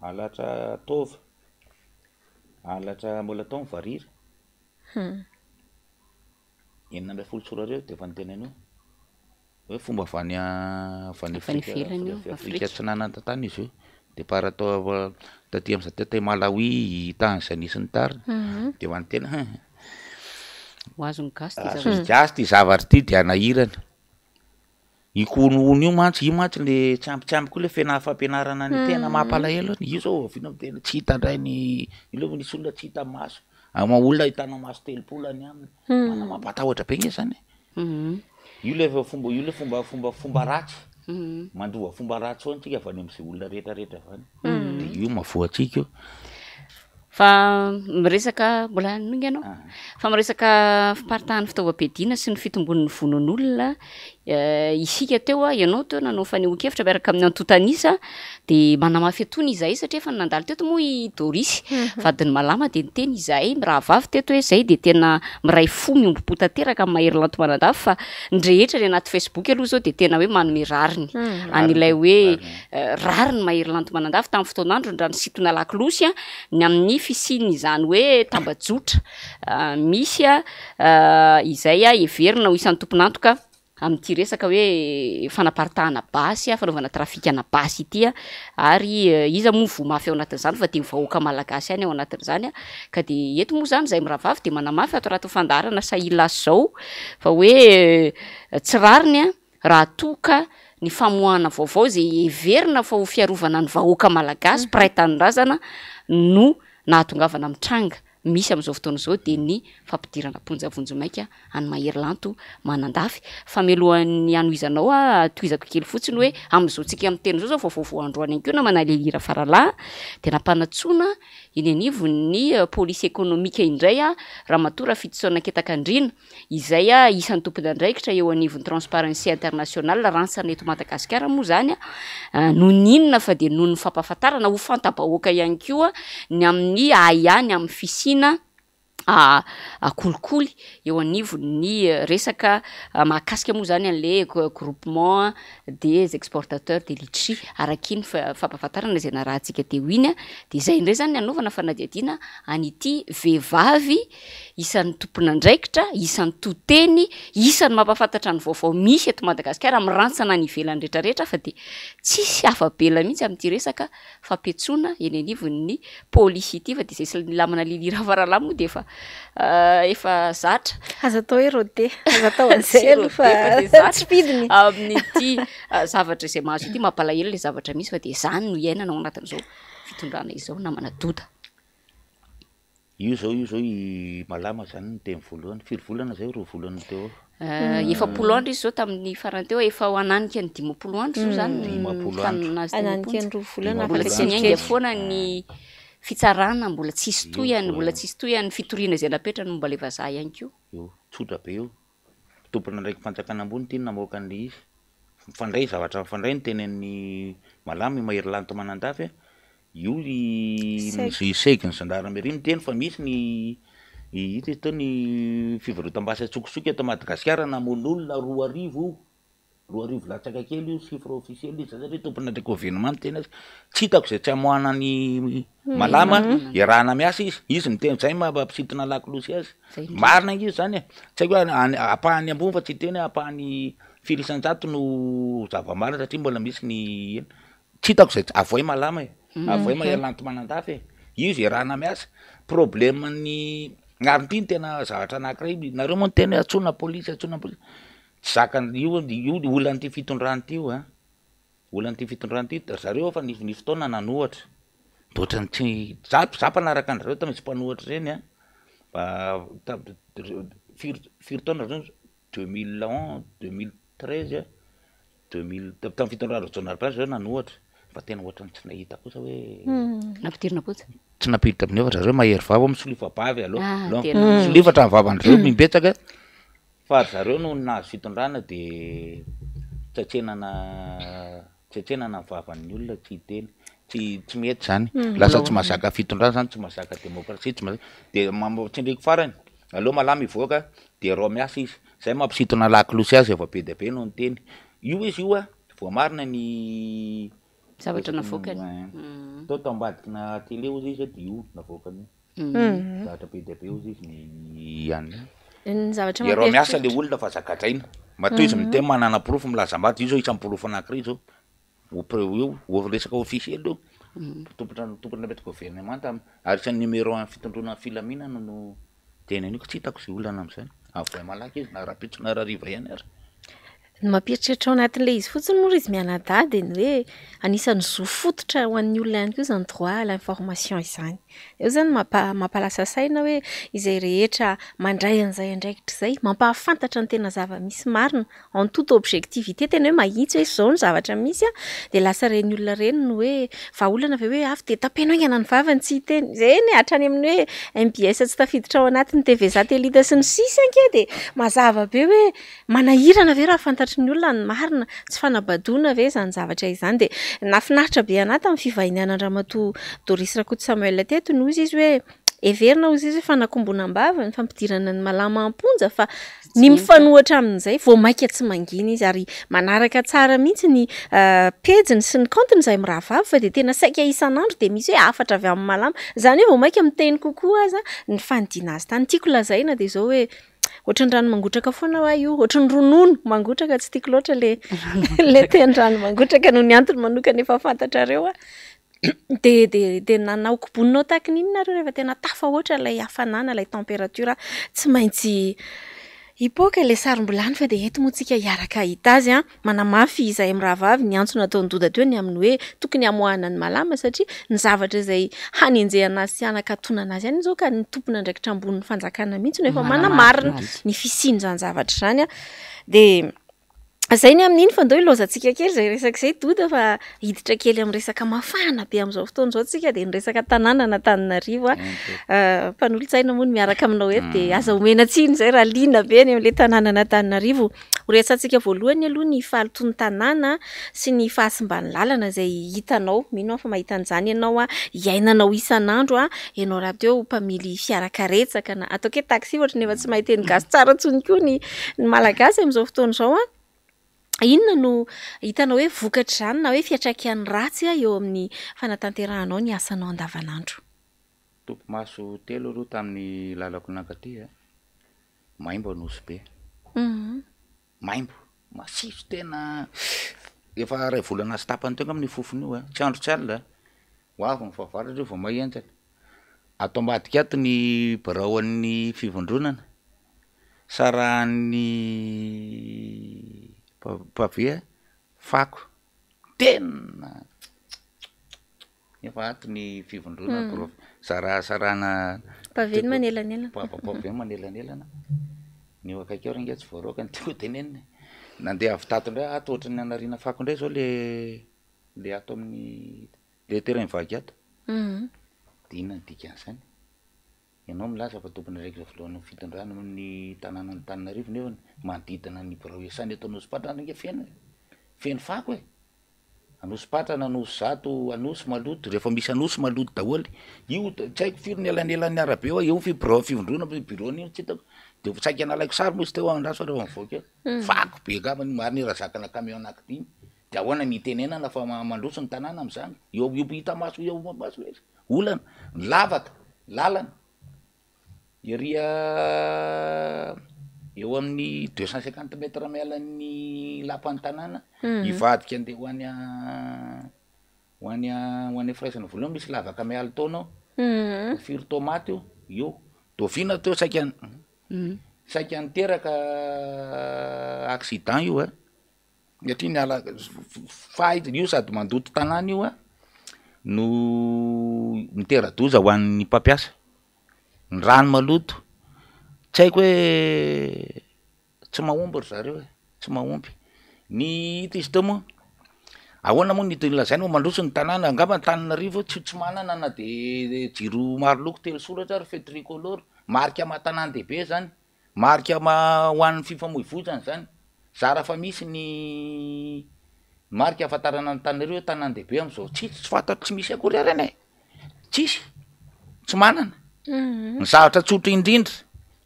halatra taova, halatra mbola atao ny varira, 2016 de efa niteny an'io. Hoe fomba avy any avy any Avy any ivelany io, Afrika Afrika. Atsinanana tany izy io, départ atao taty am'zay taty Malawi, Tanzanie sy ny tariny, de ho an'ny tena hein, Ho azon'ny gasy ty zavatra azon'ny gasy ty zavatra ty de hanahirana. Io honohono io mantsy, io mantsy le tsy ampy tsy ampy koa le fena- fampianarana ny tena mampalahelo io zao oviana tena tsy hita indray ny, io aloha nisy olona tsy hita maso, ama olona ahitana maso 30 any aminy, mana mampatahotra be nge zany e. Io le efa fomba io le fomba fomba fomba ratsy, mandova fomba ratsy foana tsika avy any am'zay olona rehetrarehetra avy any, de io mahavoa antsika io. Fa miresaka, mbola hanohy ianao? Fa miresaka fiparitahan'ny fitaovam-piadiana sy ny fitombon'ny vonoan'olona isika teo, ianao teo nanao fanehoan-kevitra miaraka amin'ny antontan'isa de manamafy itony izahay satria efa nandalo teto moa i Doris vadin'i Malama de niteny izahay mirahavavy teto hoe zay de tena miray fo miombom-po tanteraka amin'i Mahery Lanto Manandafy fa ny rehetra any anaty Facebook aloha zao de tena hoe manome rariny an'ilay hoe rariny Mahery Lanto Manandafy tamin'ny fotoan'androny raha nisintona lakolosy ny amin'ny fisian'izany hoe tambajotra misy izay heverina ho isan'ny tompon'antoka amin'ity resaka hoe fanaparitahana basy, fanaovana trafikana basy ity ary iza moa voa mafy ao anatin'izany fa dia ny vahoaka malagasy ihany ao anatin'izany ka dia eto moa izany izahay mirahavavy dia manamafy ato anatin'ny fandaharana Sahilasy izao fa hoe tsy rariny raha toa ka ny famoahana vaovao izay heverina fa ho fiarovana ny vahoaka malagasy mpiray tanindrazana no nahatongavana amin'ny tranga misy amin'izao fotoana izao dia ny fampidirana am-ponja vonjimaika an'i Mahery Lanto Manandafy. Fa mialohan'ny hanohizanao aho, tohizako kely fotsiny hoe amin'izao tsika miteny izao izao vaovao vao androany ihany koa namana Lily Rafaralahy dia nampanantsoina eny anivon'ny polisy ekonomika indray Ramatoa Rafidison Ketakandriana izay isan'ny tompon'andraikitra eo anivon'ny Transparency International rantsana eto Madagasikara moa izany noho ny inona fa dia noho ny fampahafantarana ho fanta-bahoaka ihany koa ny amin'ny ahiahy ny amin'ny fisiana kolikoly eo anivon'ny resaka mahakasika moa izany an'ilay groupement des exportateurs de litchi araka iny fampahafantarana izay narahantsika teo iny dia izay indray izany ny hanaovana fanadihadiana an'ity vehivavy isan'ny tompon'andraikitra, isan'ny to teny, isan'ny mampahafantatra ny vaovao misy eto Madagasikara, mirantsana any ivelany rehetra rehetra fa dia tsisy afa-bela mihitsy amin'ity resaka fampiantsoana eny anivon'ny polisy ity fa dia izay sy lamina Lily Rafaralahy moa dia efa efa zatra. Aza atao hoe rodé, aza atao an'izay aloha fa tsy fidiny. Amin'ity zavatra izay mahazo ity mampalahelo ilay zavatra misy fa dia izany no iainana ao anatin'izao fitondrana izao namana Doda. Io zao io zao i Malama zany no teny voalohany, firy volana zay? Roa volana teo eo. 40 andro izy zao tamin'ny farany teo, efa ho hananika ny 50 andro zao zany ny 50 andro. fitanana azy teny Hananika am-ponja. ny roa volana Mbola afaka tsy niainga kelikely. foana ny fitsarana, mbola tsisy Io tohiny, mbola vao tsisy tohiny ny fitoriana izay napetrany momba ilay vazaha ihany koa. Io, tsotra be io. Tompon'andraiki-panjakana ambony ity no namoaka an'ilay izy. Mifandray zavatra mifandray ny tenin'i Malama, i Mahery Lanto Manandafy a, io i SEG ny gendarmerie miteny fa misy ny ita izy teo ny fivarotam-basy antsokosoko eto Madagasikara namono olona 2000 io, 2000 latsaka kely io chiffre officiel io, zay satria tompon'andraikitra gouvernement miteny azy, tsy hitako izay tsy amoahana an'i Malama, iarahana miasa izy, izy miteny zay mampisintona lakolosy azy. Marina ange zany e, tsy haiko hoe any ampahany ambony fa tsy hiteny hoe ampahany firy isan-jato no zava-marina satria mbola misy ny ino, tsy hitako zay avoay malama e, avoay mahery lanto manandafy e, io zay raha miasa, problème ny ary ity no tena zavatra anakiray, nareo moa niteny hoe antsoina polisy antsoina polisy, tsy zakan'ny io io olan'ity fitondrana ity io an. Olan'ity fitondrana ity, ry zareo efa nisy nisy fotoana nanohatra, de ohatran'ny tsy, za za mpanaraka an-dry zareo tamin'izy mpanohatra ireny an, firy firy taona zareo 2011, 2013, 2000 tamin'ny fitondrana Rajaonarimampianina zareo nanohatra, fa tena ohatran'ny tsy nahita kosa hoe. Nampidirina am-ponja? Tsy nampiditra am-ponja fa ry zareo mahery vava, misolifa-bava aloha, misolifatra ny vavan-dry zareo im-betsaka. Fa ry zareo no nahazo fitondrana de tsatsenana tsatsenana ny vavan'ny olona tsy hiteny, tsy tsy mety zany, lasa tsy mahazaka fitondrana zany, tsy mahazaka demokrasia, tsy mahazaka, de mambo- tsindriako farany, aleo malama hivoaka de reo miasa izy, zay mampisintona lakolosy azy efa be dia be no niteny, io izy io a voamarina ny Zavatra navoakany. Tao tao ambadikina télé hozy izy de io navoakany io. Zavatra be dia be hozy izy ny anona. Ny zavatra Iareo miasa le olona fa aza gadraina. Matoa izy miteny manana porofo milaza ambadika, io zao isan'ny porofo anakiray zao. Au près io, au resaka officiel io. Tompon- tompon'andraikitra governemanta ary isan'ny numéro un fitondroana ny filaminana no teny an'io ka tsy hitako izay olana amin'izany. Avoay malaky izy na rahampitso na rahariva ihany ary. Ny mampieritreritra ao anatin'ilay izy fotsiny moa ry izy mianadahy dia ny hoe anisan'ny zo fototra ho an'ny olona ihany koa izany droit à l'information izany. Eo izany mampalasa saina hoe izay rehetra mandray an'izay andraikitra izay, mampahafantatra ny tena zava-misy marina en toute objectivité, tena hoe mahitsy hoe izao ny zavatra misy an, dia lasa ireny olona ireny no hoe vahaolana ve hoe avy dia tapeno haingana ny vavany tsy hiteny. Izay anie hatrany amin'ny hoe mbs tsy tafiditra ao anatin'ny TV satelita sy ny sisa ange dia mazava be hoe Manahirana ve raha fantatry ny olona ny marina? Tsy fanabadoana ve izany zavatra izany? Dia nahafinaritra be anà tamin'ny fivahinianan-dRamatoa Doris Rakoto Samuel teto ny hozy izy hoe, heverina hozy izy hoe fanakombonam-bava ny fampidirana ny malama am-ponja fa ny mifanohitra amin'izay vao mainka tsy mangina izy ary manaraka tsara mihitsy ny pejiny sy ny kaontiny izahay mirahavavy fa dia tena saika isan'andro dia misy hoe hafatra avy amin'ny malama. Izany hoe vao mainka miteny kokoa aza ny fanidiana azy tany. Tiako lazaina dia izao hoe Ohatran'ny rano mangotraka foana hoa io, ohatran'ny ronono mangotraka, tsy tiako loatra le le teny rano mangotraka noho ny antony manokana efa fantatrareo a. De de de nanao koboninao tahaka ny inona nareo rehefa tena tafahoatra ilay hafanana, ilay température tsy maintsy hipoaka ilay sarom-bilany fa dia eto moa tsika hiaraka hahita azy an. Manamafy izahay mirahavavy ny antso nataon'i Doda teo ny amin'ny hoe tokony hamoahana ny malama satria ny zavatra izay hanenjehana azy sy hanakatonana azy ihany izao ka ny tompon'andraikitra ambonin'ny fanjakana mihitsy no efa manamarina ny fisian'izany zavatra izany. Dia izay ny amin'iny fa ndao ilaozantsika kely izay resaka izay Doda fa hiditra kely amin'ny resaka mafana be amin'izao fotoana izao tsika dia ny resaka tanànan'Antananarivo. Mpanolotsaina moa no miaraka aminao eto dia aza omena tsiny izay raha liana be any amin'ilay tanànan'Antananarivo. Ho resahantsika voalohany aloha ny fahalotoan'ny tanàna sy ny fahasimban'ny lalana izay hitanao, mino aho fa mahita an'izany ianao, iainanao isan'andro, ianao rahateo mpamily fiara karetsaka na ataoko hoe taxi ohatran'ny efa tsy mahay teny gasy tsara intsony koa ny ny malagasy amin'izao fotoana izao an. Inona no hitanao hoe vokatr'izany na hoe fiantraikany ratsy eo amin'ny fanatanterahanao ny asanao andavanandro? Topimaso telo aloha tamin'ny lalako nankaty a. Maimbo Nosy Be. Maimbo, masiso tena efa iray volana sy tapany teo angamba io fofona io a, tsy andro tsy alina, ho avy ny fahavaratra io vao may henjana. Ato ambadika ato ny birao an'ny fivondronana, sarahan'ny pavé fako, tena. Nefa ato ny fivondronana birao sarasarana Pavé ny manelanelana. Pavé ny manelanelana. Ny eo akaiky eo rangahy tsy voaroaka ny tiako tenenina e. Nandeha avy tato indray aho ato ohatran'ny nanariana fako indray zao le le ato amin'ny le terrain vague ato. De inona ny dikan'izany? Ianao milaza fa tompon'andraikitra voalohany amin'ny fitondrana amin'ny tanànan'Antananarivo nefa manodidina ny birao iasana eto Anosipatrana ange feno e! Feno fako e! Anosipatrana, Anosizato, Anosy maloto, rehefa misy Anosy maloto daholo, io tsy haiko firy ny elanelan'ny arabe eo, eo fi birao fivondrona birao io tsy hitako, de saika nalaiko sary moa izy teo andraso fa rehefa mivoaka eo, fako be angamba io, marina io raha zakana camion anaky dimy, de ahoana ny hitenenana fa mandroso ny tanàna am'zany, eo io hita maso eo maso le izy, olana, ny lavaka, lalana. Ery eo amin'ny 250 mètres miala ny lapan'ny tanàna, hivadika andeha ho any ho any ho any firaisana voalohany misy lavaka mialin-taona ao, firy tomaty io, io, Dovina teo saika saika niteraka accident io a. Satria ny ala fahizana io sady mandoto tanàna io a no mitera-doza ho an'ny mpampiasa, ny rano maloto, tsy haiko hoe tsy mahomby ry zareo e, tsy mahomby, ny hita izy teo moa, ahoana moa ny lazaina hoe mandroso ny tanàna, angamba Antananarivo tsy tsy manana na de jiro maro loko telo soratra ary feu tricolore, marika maha tanàn-dehibe zany. Marika ho an'ny fifamoivoizana izany. Zara fa misy ny marika ahafantarana an'Antananarivo hoe tanàn-dehibe amin'izao. Tsisy, tsy fantatro, tsy misy akory ary anie e. Tsisy, tsy manana. Ny zavatra tsotra indrindra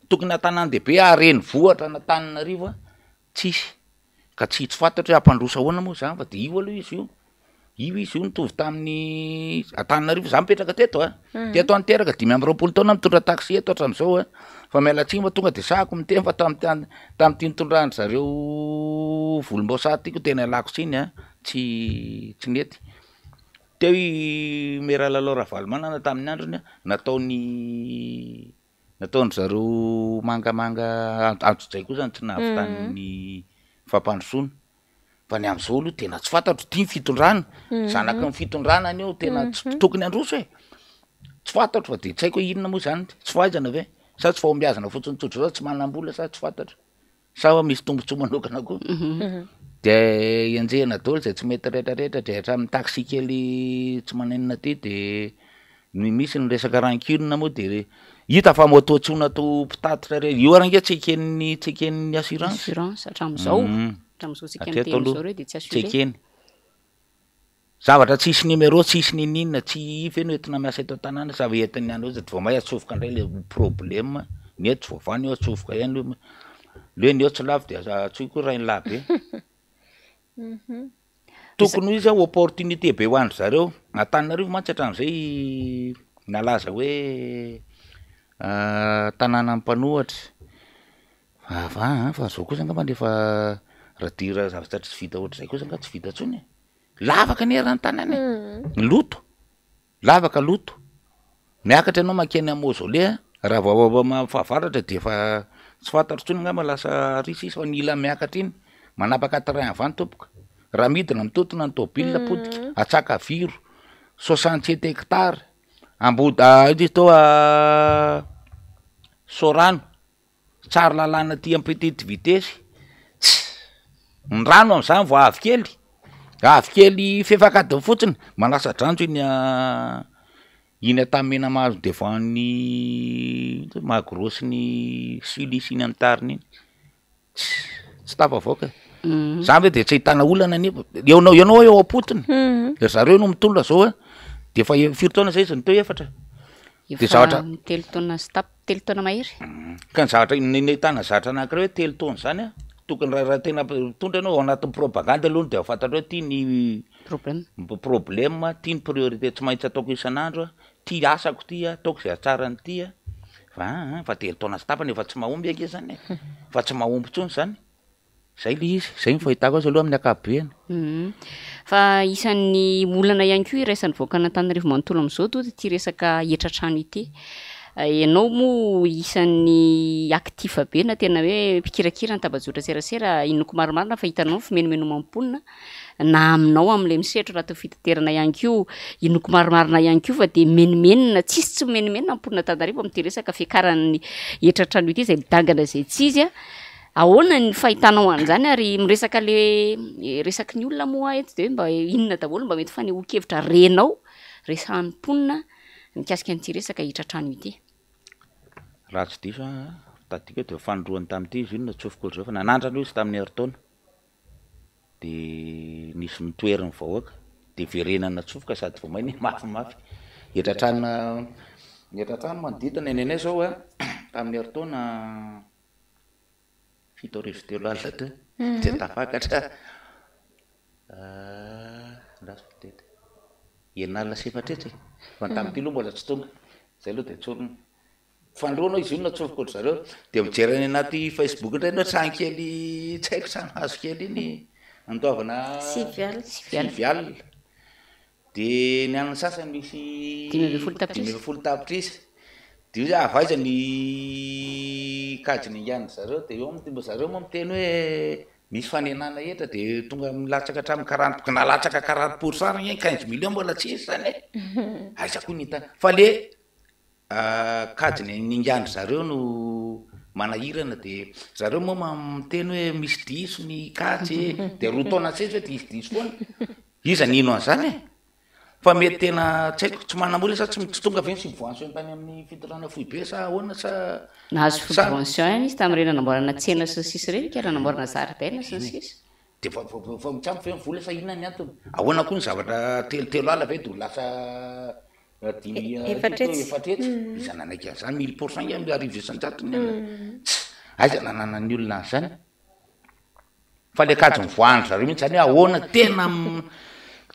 tokony hatanàn-dehibe haha-renivohitra an'Antananarivo an, tsisy. Ka tsy tsy fantatro hoe hampandroso ahoana moa zany fa de io aloha izy io, io izy io nitovy tamin'ny Antananarivo, za mipetraka teto a, teto aho niteraka 25 taona mitondra taxi eto hatram'izao a, fa miala tsiny fa tonga de sahako miteny fa tam'ty an- tam'ty nitondran-dry zareo volomboasary ty ko tena ialako tsiny a, tsy tsy nety. Teo i Maire Lalao Ravalomanana tamin'ny androny a, nataony Nataon-dry zareo mangamanga antsojay koa zany tsy nahavitany ny fampandrosoana, fa ny am'zao aloha tena tsy fantatro, ity ny fitondrana, zanaky ny fitondrana anie io tena tsy tokony handroso e, tsy fantatro fa de tsy haiko hoe inona moa zany, tsy fahaizana ve sa tsy fahombiazana fotsiny tsotra zao, tsy manam-bola sa tsy fantatro. Sa hoa misy tombotsoa manokana koa? De enjehina daholo zay tsy mety retraretra de hatramin'ny taxi kely tsy manenina aty de ny misy ny resaka rancune moa de hita fa moto tsy ho natao mpitatitra reny, io ary ange tsy eken'ny tsy eken'ny assurance. Assurance hatramin'izao, hatramin'izao tsika Hatreto miteny aloha izao reo de tsy tsy assuré. ekeny. Zavatra tsisy numéro tsisy niniana tsy if eno entina miasa eto an-tanàna sa entin'ny any ozy vao may atsofoka indray le problème ny eto tsy voavaha ny eo atsofoka ihany le le ny eo tsy lafo de aza antsoy koa rainilahy be tokony ho izy a opportunité be ho an-dry zareo Antananarivo mantsy hatramin'izay nalaza hoe tanànan'ny mpanohatra fa aa fa zao kosa angambany efa raha dira zavatra tsy vita ohatr'izay kosa angaha tsy vita intsony e. Lavaka anie eran'ny tanàna e, loto, lavaka loto, miakatra ianao mankeny amin'ny mausolée a, raha vao fahavaratra de efa tsy fantatro intsony angamba lasa ary sisa fa ny ila miakatra iny, manapaka train avant tompoko, raha midina mitontona ny tôbila potika, Antsakaviro, 67 hectares, Ambod- ino izy teo Sorano. Tsary lalàna aty am petite vitesse, tss! Ny rano am'zany vao avy kely, avy kely fefak'adiny fotsiny, manasa-dranjo iny iny Antanimena mahazo devant ny magro sy ny Siliss iny am'tariny iny, tss! Tsy tafavoaka e, zany ve de tsy ahitana olana anefa, eo anao ianao eo am-potony, ry zareo no mitolona zao a, de efa firy taona zay izy no teo, efatra? De Efa zavatra telo taona sy tap- telo taona mahery. Ka ny zavatra ny nahitana zavatra anankiray hoe telo taona zany a, tokony raha raha tena mpitondra ianao ao anatin'ny propagandy aloha de fantatrao hoe ty ny Problème. problème, ty ny priorité tsy maintsy ataoko isan'andro a, ty asako ty a, ataoko zay hahatsara an'ity a, fa aa fa telo taona sy tapany efa tsy mahomby ange zany e, fa tsy mahomby intsony zany. Zay le izy, zay ny fahitako azy aloha amin'ny ankapobeny. Fa isan'ny olana ihany koa iraisan'ny vahoakan'Antananarivo manontolo amin'izao Doda ity resaka hetra trano ity. Ianao moa isan'ny actif be na tena hoe mpikirakira ny tambajotra serasera, inoako marimarina fa hitanao ny fimenomenoman'ny mponina na aminao amin'ilay misetra anatin'ny fitaterana ihany koa, inoako marimarina ihany koa fa dia mimenomenona, tsisy tsy mimenomenona ny mponin'Antananarivo amin'ity resaka fiakaran'ny hetra trano ity izay midangana izay tsy izy. Ahoana ny fahitanao an'izany ary miresaka le resaky ny olona moa aho eto de hoe mba inona daholo mba mety fanehoan-kevitra renao resahan'ny mponina mikasika an'ity resaka hetra trano ity? Raha tsy diso aho, tadidiko hoe dia fanindroany tamin'ity izy io no natsofoko ry zareo fa nanandrana io izy tamin'ny herintaona. Dia nisy nitoherin'ny vahoaka, dia verenana natsofoka sady vao may nihamafimafy. Hetra hatrany hetra hatrany manodidina ny anay izao an, tamin'ny herintaona 37 teo dia tafakatra andraso mitety, 460 e, fa ny tamin'ity aloha mbola tsy tonga, izay aloha dia tsorina. Fandroana izy io no natsofoko ry zareo, dia mijery any anaty Facebook indray ianao trano kely tsy haiko trano hazo kely iny andoavana 90. 90. Dia ny an'ny sasany misy 15 tapitrisa. 15 tapitrisa. Dia io avy aiza ny kajy ninganin-dry zareo, dia eo moa zareo moa miteny hoe misy fanenana hetra dia tonga milatsaka hatramin'ny quarante, na latsaka quarante pour cent anie 15 millions mbola tsy hisy izany e. Aiza koa ny entana, fa le Kajy ny ingahin-dry zareo no manahirana dia zareo moa miteny hoe misy diso ny kajy e, dia roa taona sisa hoe diso diso foana, iza no hino an'izany e? Fa mety tena tsy haiko, tsy manam-bola sa tsy tonga ve ny subvention tany amin'ny fitondrana foibe sa ahoana sa. Nahazo subvention ihany izy tamin'ireny nanamboarana tsena sy ny sisa ireny ka, nanamboarana zaridaina sy ny sisa. Dia vao tsy ampy ve ny vola sa inona ny antony? Ahoana koa ny zavatra telo telo alina ve dia ho lasa Dimy Efatra hetsy. Efatra hetsy. Iza nanaiky an'izany? Mille pour cent angamba 1001 ny anona. Tss! Aiza nananan'ny olona an'izany? Fa le kajy nivoahan-dry zareo mihitsy zany hoe ahoana tena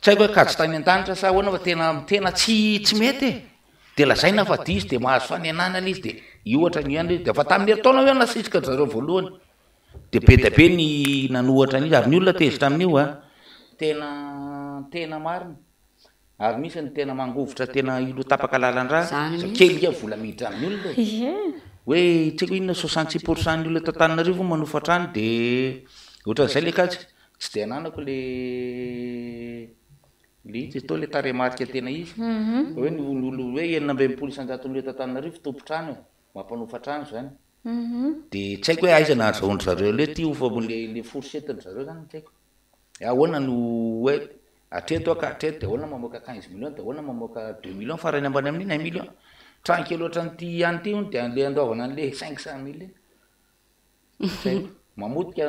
tsy haiko hoe kajy tany an-danitra sa ahoana fa tena tena tsy tsy mety e. De lazaina fa diso de mahazo fanenanana izy de io ohatran'io ihany le izy. De efa tamin'ny herintaona hoe nasisika ry zareo voalohany. De be dia be ny nanohatra an'io ary ny olona tezitra amin'io an. Tena tena marina. Ary misy ny tena mangovitra tena ilo tapaka lalan-drà, Zany kely nge vola miditra amin'ny olona e. Ie. Hoe tsy haiko inona 66 pourcent ny olona eto Antananarivo manofa trano de ohatran'izay le kajy. Tsy de ananako le le izy atao le tarehimarika tena izy. Fa hoe ny olo hoe 66 isan-jaton'ny olona eto Antananarivo tompon-trano e, mampanofa trano zany. De tsy haiko hoe aiza nahazahoan-dry zareo le ty fa le le fourchette-ndry zareo zany tsy haiko. Ahoana no hoe hatreto aho ka hatreto de ahoana mamoaka 15 millions de ahoana mamoaka 2 millions farany ambany amin'iny 1 million. Trano kely ohatran'ity ihany ity hono de andeha andoavana an'le 500 mille iny. Tsy haiko. Mamotika,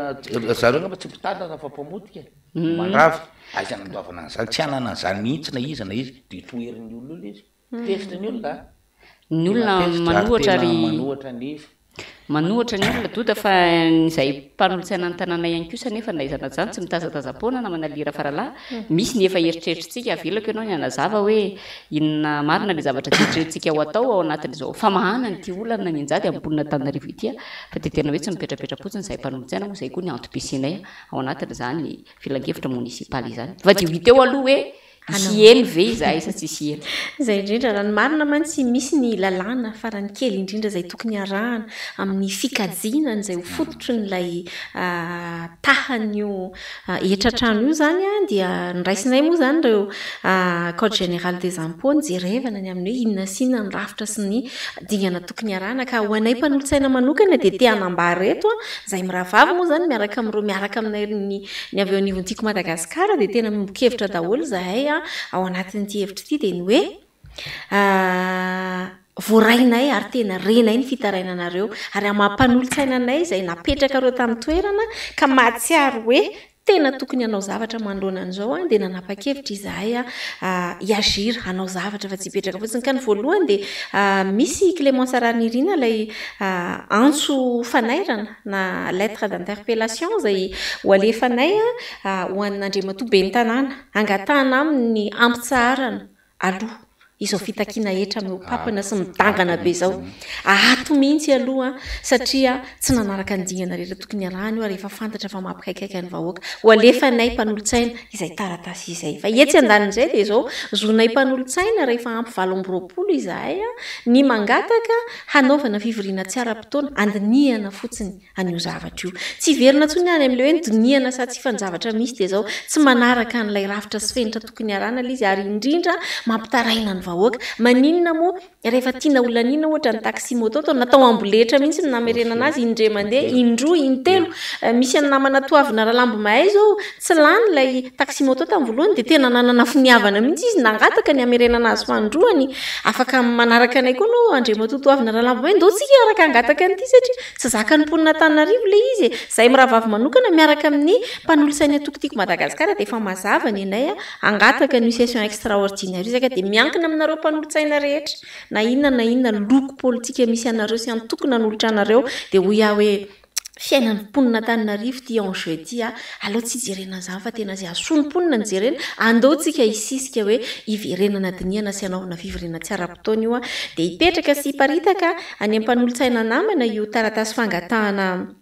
zareo angamba tsy mpitantana fa mpamotika e. Mandrava. Aiza nandoavana an'izany? Tsy hanana an'izany mihitsy na iza na iza. De toherin'ny olona eo le izy. Tezitra ny olona a. Ny olona Tena tezitra ary manohatra tena ry manohatra ny izy. Manohatra ny olona Doda fa izay mpanolotsaina ny tanàna ihany kosa anefa na iza na izany tsy mitazatazam-poana namana Lia Rafaralahy. Misy ny efa eritreritritsika, avelako ianao ny hanazava hoe inona marina ilay zavatra eritreretintsika ho atao ao anatin'izao famahana an'ity olana mianjady amin'ny mponin'Antananarivo ity fa dia tena hoe tsy mipetrapetra-potsiny izahay mpanolotsaina moa izay koa ny antom-pisianay ao anatin'izany filankevitra monisipaly izany. Fa dia ho hita eo aloha hoe Hisy helo ve izahay sa tsy hisy helo? Izay indrindra, raha ny marina mantsy misy ny lalàna farany kely indrindra izay tokony arahana amin'ny fikajiana an'izay ho fototrin'ilay tahan'io hetra-trano io izany dia noraisinay moa izany ireo Code général des impôts nijerevana ny amin'ny hoe inona sy inona ny rafitra sy ny dingana tokony arahana ka ho anay mpanolotsaina manokana dia te hanambara eto izahay mirahavavy moa izany miaraka amin'ireo miaraka aminay ny Ny avy eo anivon'ny Tiako Madagasikara dia tena miombon-kevitra daholo izahay ao anatin'ity hevitra ity dia ny hoe voarainay ary tena renay ny fitarainanareo ary amin'ny maha mpanolotsaina anay izay napetrakareo tamin'ny toerana ka mahatsiaro hoe tena tokony hanao zavatra manoloana an'izao dia nanapa-kevitra izahay hi-agir, hanao zavatra fa tsy hipetraka fotsiny. Ka ny voalohany dia misy Clémence Raharinirina ilay antso fanairana na lettre d'interpellation izay ho alefanay ho an'Andriamatoa Ben'ny Tanàna, hangatahana aminy ny hampitsaharana aloha izao fitakiana hetra mihoa-papana sy midangana be izao. Ato mihitsy aloha satria tsy nanaraka ny dingana rehetra tokony harahana io ary efa fantatra fa mampikaikaika ny vahoaka. Ho alefanay mpanolotsaina izay taratasy izay. Fa etsy andanin'izay dia izao, zonay mpanolotsaina rehefa ampy 28 izahay ny mangataka hanaovana fivoriana tsy ara-potoana, handinihana fotsiny an'io zavatra io. Tsy hiverina intsony any amin'ilay hoe nodinihana sa tsia fa ny zavatra misy dia izao, tsy manaraka an'ilay rafitra sy fenitra tokony harahana ilay izy ary indrindra mampitaraina ny vahoaka. vahoaka. Maninona moa rehefa tiana ho laniana ohatra ny taxi moto toa natao amboletra mihitsy ny namerenana azy indray mandeha, indroa, intelo. Misy an'ny namana Toavina Ralambo mahay izao, tsy lany ilay taxi moto tamin'ny voalohany dia tena nanana finiavana mihitsy izy nangataka ny hamerenana azy fanindroany. Afaka manaraka anay koa ianao Andriamatoa Toavina Ralambo mahay, ndao tsika hiaraka hangataka an'ity satria tsy zakan'ny mponin'Antananarivo ilay izy e. Izahay mirahavavy manokana miaraka amin'ny mpanolotsain'ny antoko Tiako Madagasikara dia efa mazava ny anay hangataka an'io session extraordinaire io izay ka dia miankina aminareo mpanolotsaina rehetra na inona na inona loko politika misy anareo sy antoko nanolotra anareo dia hoy aho hoe fiainan'ny mponin'Antananarivo ity enjeu ity a, aleo tsy hijerena an'izany fa tena izay hahasoa ny mponina no jerena, andao tsika hisisika hoe hiverenana dinihana sy hanaovana fivoriana tsy ara-potoana io a, dia hipetraka sy hiparitaka any amin'ny mpanolotsaina namana io taratasy fangatahana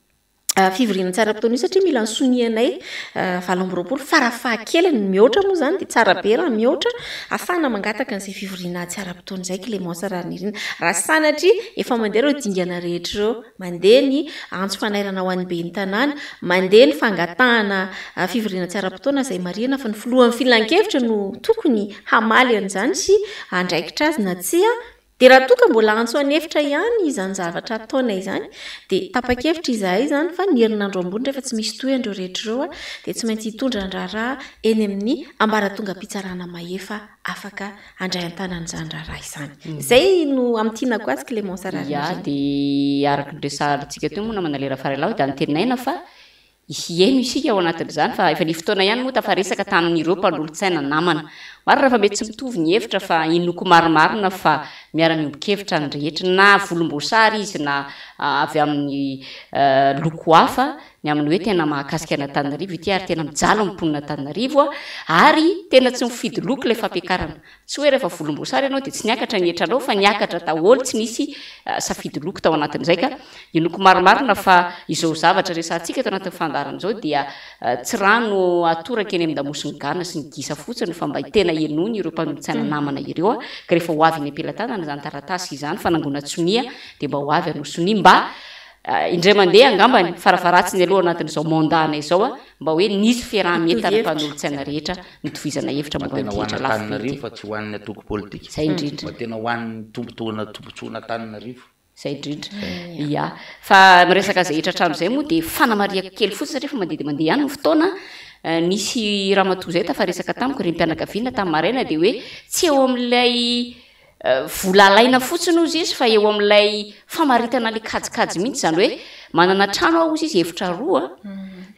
fivoriana tsy ara-potoana io satria mila ny sonianay 28 farafahakeliny, mihoatra moa izany dia tsara be raha mihoatra, ahafahana mangataka an'izay fivoriana tsy ara-potoana izay Clémence Raharinirina. Raha sanatria efa mandeha ireo dingana rehetra ireo, mandeha ny antso fanairana ho an'ny ben'ny tanàna, mandeha ny fangatahana fivoriana tsy ara-potoana izay marihana fa ny filohan'ny filankevitra no tokony hamaly an'izany sy handraikitra azy na tsia, Dia raha toa ka mbola antso an'efitra ihany izany zavatra ataonay izany, dia tapa-kevitra izahay izany fa ny herinandro ambony rehefa tsy misy tohiny ireo rehetra ireo dia tsy maintsy hitondra ny raharaha eny amin'ny ambaratongam-pitsarana mahefa afaka handray an-tanana izany raharaha izany. Izay no amintinako azy Clémence Ya, Raharinirina. dia araka ny resahantsika teo moa namana Lera Faralahy dia antenaina fa Hihaino isika ao anatin'izany fa efa nisy fotoana ihany moa tafaresaka tamin'ireo mpanolotsaina namana. Marina fa mety tsy mitovy ny hevitra fa inoako marimarina fa miara-miombon-kevitra ny rehetra na volomboasary izy na avy amin'ny loko hafa ny amin'ny hoe tena mahakasika an'Antananarivo ity ary tena mijaly ny mponin'Antananarivo ary tena tsy mifidy loko ilay fampiakarana. Tsy hoe rehefa volomboasary ianao dia tsy niakatra ny hetranao fa niakatra daholo tsy nisy safidy loko tao anatin'izay ka inoako marimarina fa izao zavatra resahantsika eto anatin'ny fandaharana izao dia tsy rano atoraka eny amin'ny-damosin'ny gana sy ny gisa fotsiny fa mba tena henoina ireo mpanolotsaina namana ireo ka rehefa ho avy eny am-pelatanana izany taratasy izany fanangonan-tsonia dia mba ho avy hanao sonia mba indray mandeha angambany farafaharatsiny aloha anatin'izao mandat-nay izao mba hoe nisy fiaraha-mientan'ny mpanolotsaina rehetra nitovizana hevitra Mba momba tena an'ity ho hetra lafo be an'Antananarivo ity. fa tsy ho an'ny antoko politika. Izay indrindra. Mba tena ho an'ny tombontsoan'Antananarivo. Izay indrindra. Ya. Fa miresaka izay hetra trano izay moa dia fanamarihako kely fotsiny satria efa mandeha dia mandeha ihany ny fotoana. Nisy ramatoa izay tafaresaka tamiko, renim-pianakaviana tamin'ny maraina dia hoe tsy eo amin'ilay Vola alaina fotsiny hozy izy fa eo amin'ilay famaritana ilay kajikajy mihitsy, izany hoe manana trano aho hozy izy efitra roa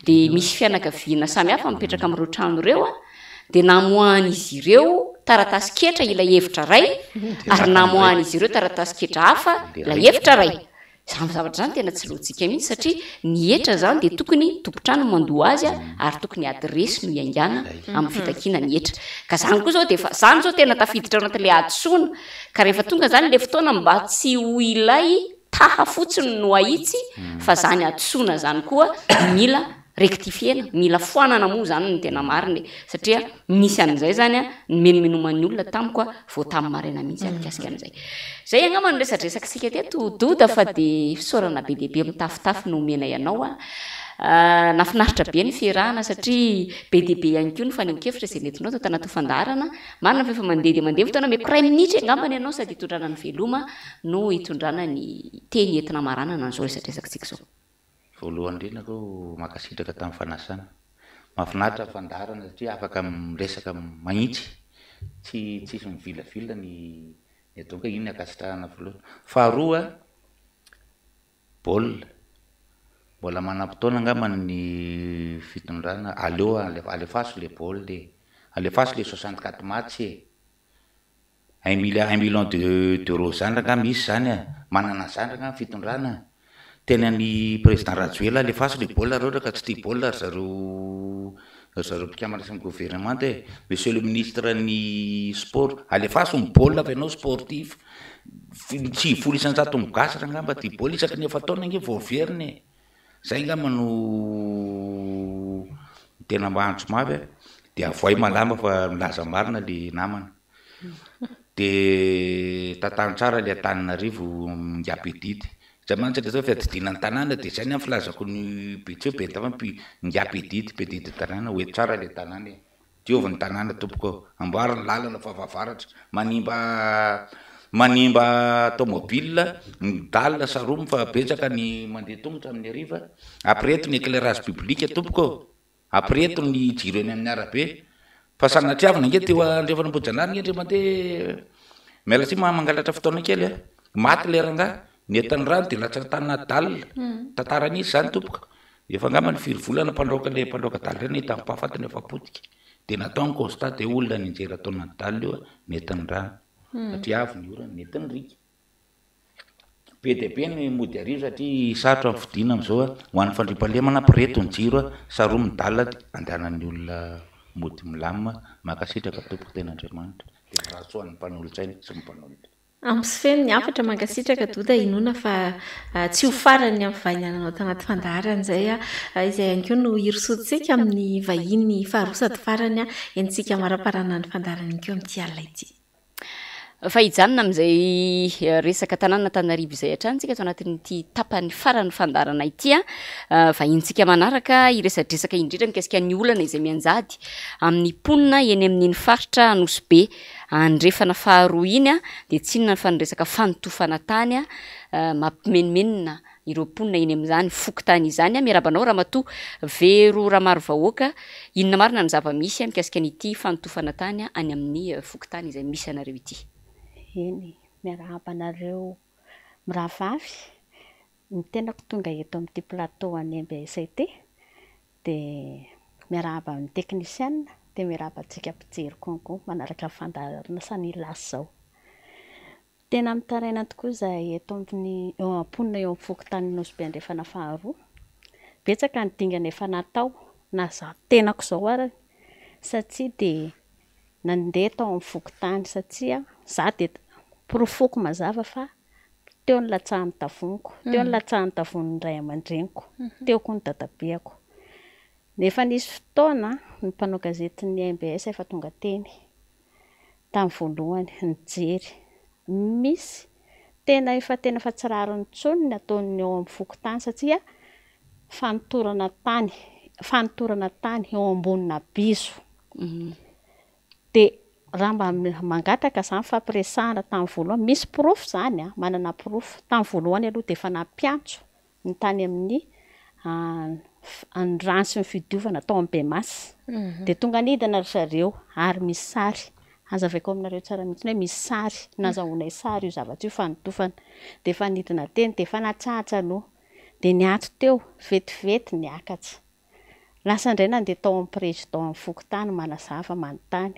dia misy fianakaviana samy hafa mipetraka amin'ireo trano ireo dia namoahan'izy ireo taratasin-ketra ilay efitra iray ary namoahan'izy ireo taratasin-ketra hafa ilay efitra iray. Izany zavatra izany tena tsy lojika mihitsy satria ny hetra izany dia tokony tompon-trano no mandoa azy ary tokony adiresy no iaingàna amin'ny fitakiana ny hetra. Ka izany koa izao dia efa, izany izao tena tafiditra ao anatin'ilay hadisoana. Ka rehefa tonga izany ilay fotoana mba tsy ho ilay taha fotsiny no ahitsy fa izany hadisoana izany koa mila rectifier-na, mila foanana moa izany no tena marina e, satria nisy an'izay izany an, nimenomenoman'ny olona tamiko an, vao tamin'ny maraina mihitsy aho nikasika an'izay. Izay angamba no resadresak'isika teto Doda fa dia fisaorana be dia be mitafotafo no omenay anao an. Nahafinaritra be ny fiarahana satria be dia be ihany koa ny fanehoan-kevitra izay nentinao tato anatin'ny fandaharana. Marina fa efa mandeha dia mandeha ny fotoana, omeko iray minitra angambany ianao sady hitondrana ny veloma no hitondrana ny teny entina hamaranana an'izao resadresak'isika izao. Voalohany indrindra aloha mankasitraka tamin'ny fanasana. Mahafinaritra ny fandaharana satria afaka miresaka mahitsy, tsy tsisy mivilavila ny ny atao ka iny ankasitrahana voalohany. Faharoa, baolina, mbola manam-potoana angamba ny fitondrana, aleo alefaso le baolina e, alefaso le 64 match e. Un milliard, un million de d'euros zany rangaha misy zany a! Manana an'zany rangaha ny fitondrana a! Tena ny président Rajoelina alefaso le baolina raha ohatra ka tsy tia baolina ry zareo ry zareo mpikambana sy ny gouvernemanta e! Monsieur le ministre ny sport, alefaso ny baolina fa ianao sportif, 90 isan-jaton'ny gasy rangaha mba tia baolina, isaky ny efa-taona ange vao miverina e! Zay angamba no tena mba antso mafy a, de avoay malama fa milaza marina le namana, de tantano tsara le Antananarivo ingahy Bedidy, zay mantsy le zao fiadidiana ny tanàna de zay ny ahy filazako ny be tsy hoe be ingahy Bedidy, Bedidy tanàna, ho eto tsara le tanàna e. Diovy ny tanàna tompoko ô. Amboary ny lalana fa fahavaratra. Manimba manimba tomobile ny dalle saromy fa betsaka ny mandeha tongotra amin'ny hariva. Ampireto ny éclairage public tompoko ô. Ampireto ny jiro eny amin'ny arabe. Fa sanatriavina ange teo Andrefan'Ambohijanahary ange ndre mandeha miala tsiny mangalatra fotoana kely a. Maty le rangahy, nentin'ny rano de latsaka tany anaty dalle. Tantara nisy zany tompoko. Efa angamba ny firy volana mpandraoka le mpandraoka dalle reny hita am-pahafatiny efa potika. De natao ny constat de olona nianjera tao anaty dalle io nentin'ny rano. Satria avy ny orana, nentin'ny riaka. Be dia be ny mody hariva satria sarotra ny fodiana amin'izao a. Ho an'ny fandriampahalemana, ampireto ny jiro a, saromy ny dalle dia andehanan'ny olona mody milamina. Mankasitraka tompoko tena Andriamanitra. Dia mirary soa an'ny mpanolotsaina sy ny mpanolotra. Ampy sy feno ny hafatra, mankasitraka Doda, inoana fa tsy ho farany amin'ny fivahiniananao tanaty fandaharana izay, izay ihany koa no hirosoantsika amin'ny vahiny faharoa sady farany entintsika amaraparana ny fandaharana ihany koa amin'ity alina ity. Fa hijanona amin'izay resaka tanàn'Antananarivo izay hatrany isika ato anatin'ity tapany faran'ny fandaharana ity. Vahinintsika manaraka hiresadresaka indrindra mikasika ny olana izay mianjady amin'ny mponina eny amin'iny faritra Anosibe Andrefana faharoa iny dia tsy inona fa ny resaka fanotofana tany mampimenomenona ireo mponina eny amin'izany fokontany izany. Miarahaba anao Ramatoa Vero Ramarovahoaka, inona marina ny zava-misy mikasika an'ity fanotofana tany any amin'ny fokontany izay misy anareo ity? Eny, miarahaba anareo mirahavavy, ny tenako tonga eto amin'ity plateau an'ny mbs ity dia miarahaba ny teknisiana dia miarahaba antsika mpijery konko manaraka ny fandaharana Sanilasy izao. Tena mitaraina tokoa izahay eto amin'ny mponina eo amin'ny fokontany Nosy Be Andrefana faharoa. Betsaka ny dingana efa natao na izaho tenako izao ary satria dia nandeha tao amin'ny fokontany satria izaho dia porofoko mazava fa teo ny latsahan'ny tavoniko, teo ny latsahan'ny tavonin'ny ray aman-dreniko, teo koa ny dadabeako. Efa nisy fotoana ny mpanao gazetin'ny mbs efa tonga teny tamin'ny voalohany nijery. Misy tena efa tena efa tsy rariny intsony ny ataon'ny ao amin'ny fokontany satria fanotorana tany, fanotorana tany eo ambonina bizo. Dia raha mba mangataka izany fampiresahana tamin'ny voalohany, misy porofo izany an, manana porofo. Tamin'ny voalohany aloha dia efa nampiantso ny tany amin'ny ny rano sy ny fidiovana tao amin'ny Bemas. Dia tonga nidina ry zareo ary misy sary. Hazavaiko aminareo tsara mihitsy hoe misy sary, nazahoanay sary io zavatra io fanotofana. Dia efa nidina teny, dia efa natsahatra aloha. Dia niato teo, vetivety niakatra. Lasa indray nandeha tao amin'ny président ny fokontany manazava, manontany.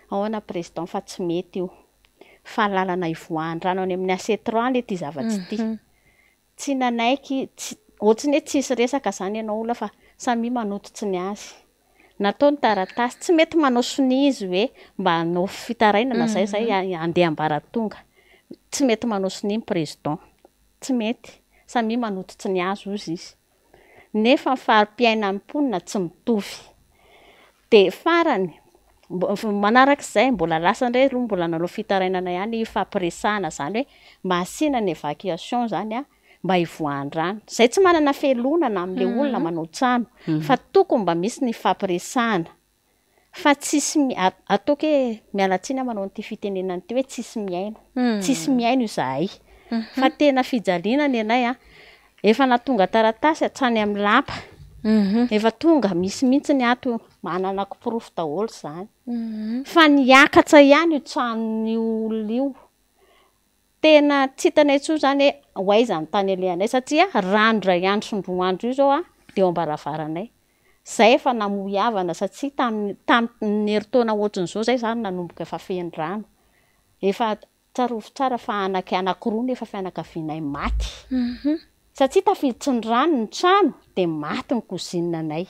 Ahoana président fa tsy mety io. Fa lalana ivoahan'ny rano any amin'ny AC trois anie ity zavatra ity. Tsy nanaiky, tsy, ohatry ny hoe tsisy resaka izany ianao olona fa samia manototsy ny azy. Natao ny taratasy, tsy mety manao sonia izy hoe mba hanao fitarainana izay izay handeha ambaratonga. Tsy mety manao sonia ny président. Tsy mety. Samia manototsy ny azy hozy izy. Nefa ny fari-piainan'ny mponina tsy mitovy. Dia farany, manarak'izay, mbola lasa indray aloha mbola nanao fitarainana ihany hifampiresahana izany hoe mba asiana ny évacuation izany an, mba hivoahan'ny rano. Izay tsy manana fialonana amin'ilay olona manao trano fa tokony mba misy ny hifampiresahana. Fa tsisy mi- ataoko hoe miala tsiny aho manao an'ity fitenenana ity hoe tsisy mihaino, tsisy mihaino izahay. Fa tena fijaliana ny anay an, efa nahatonga taratasy hatrany amin'ny lapa, efa tonga misy mihitsy ny ato, mananako porofo daholo izany. Fa niakatra ihany io tranon'io olona io. Tena tsy hitanay intsony izany hoe ho aiza ny tany alehanay satria rano indray andro sy indroa andro io izao an, dia eo am-baravaranay. Zay efa namoy havana satria tamin'ny tamin'ny herintaona ohatran'izao zay zany nanomboka efa feno rano. Efa tsarovy tsara fa anaky anakiroa nefa fianakavianay maty. Satria tafiditry ny rano ny trano dia maty ny cousine anay.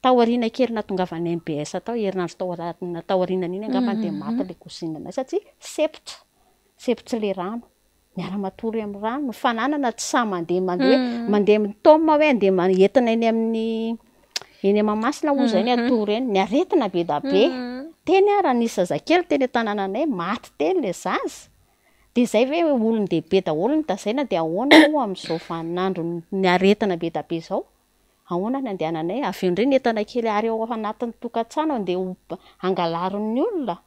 Taoriana kely nahatongavan'ny mbs tao, herinandro tao taorianan'iny angambany dia maty ilay cousine anay satria sempotra, sempotry ilay rano. Miara-matory amin'ny rano, ny fananana tsy sahy mandeha mandeha hoe mandeha mitôma hoe andeha entina eny amin'ny eny Mahamasina hoy izay ny hatory eny, ny aretina be da be, teny ara nisy zazakely teny an-tanànanay maty teny ilay zaza, dia izay ve hoe olon-dehibe daholo no tazaina dia ahoana moa amin'izao vaninandron'ny aretina be da be izao? Ahoana ny andehananay? Avy eo indray ny entana kely ary ao anatin'ny tokantrano andeha ho hangalarin'ny olona.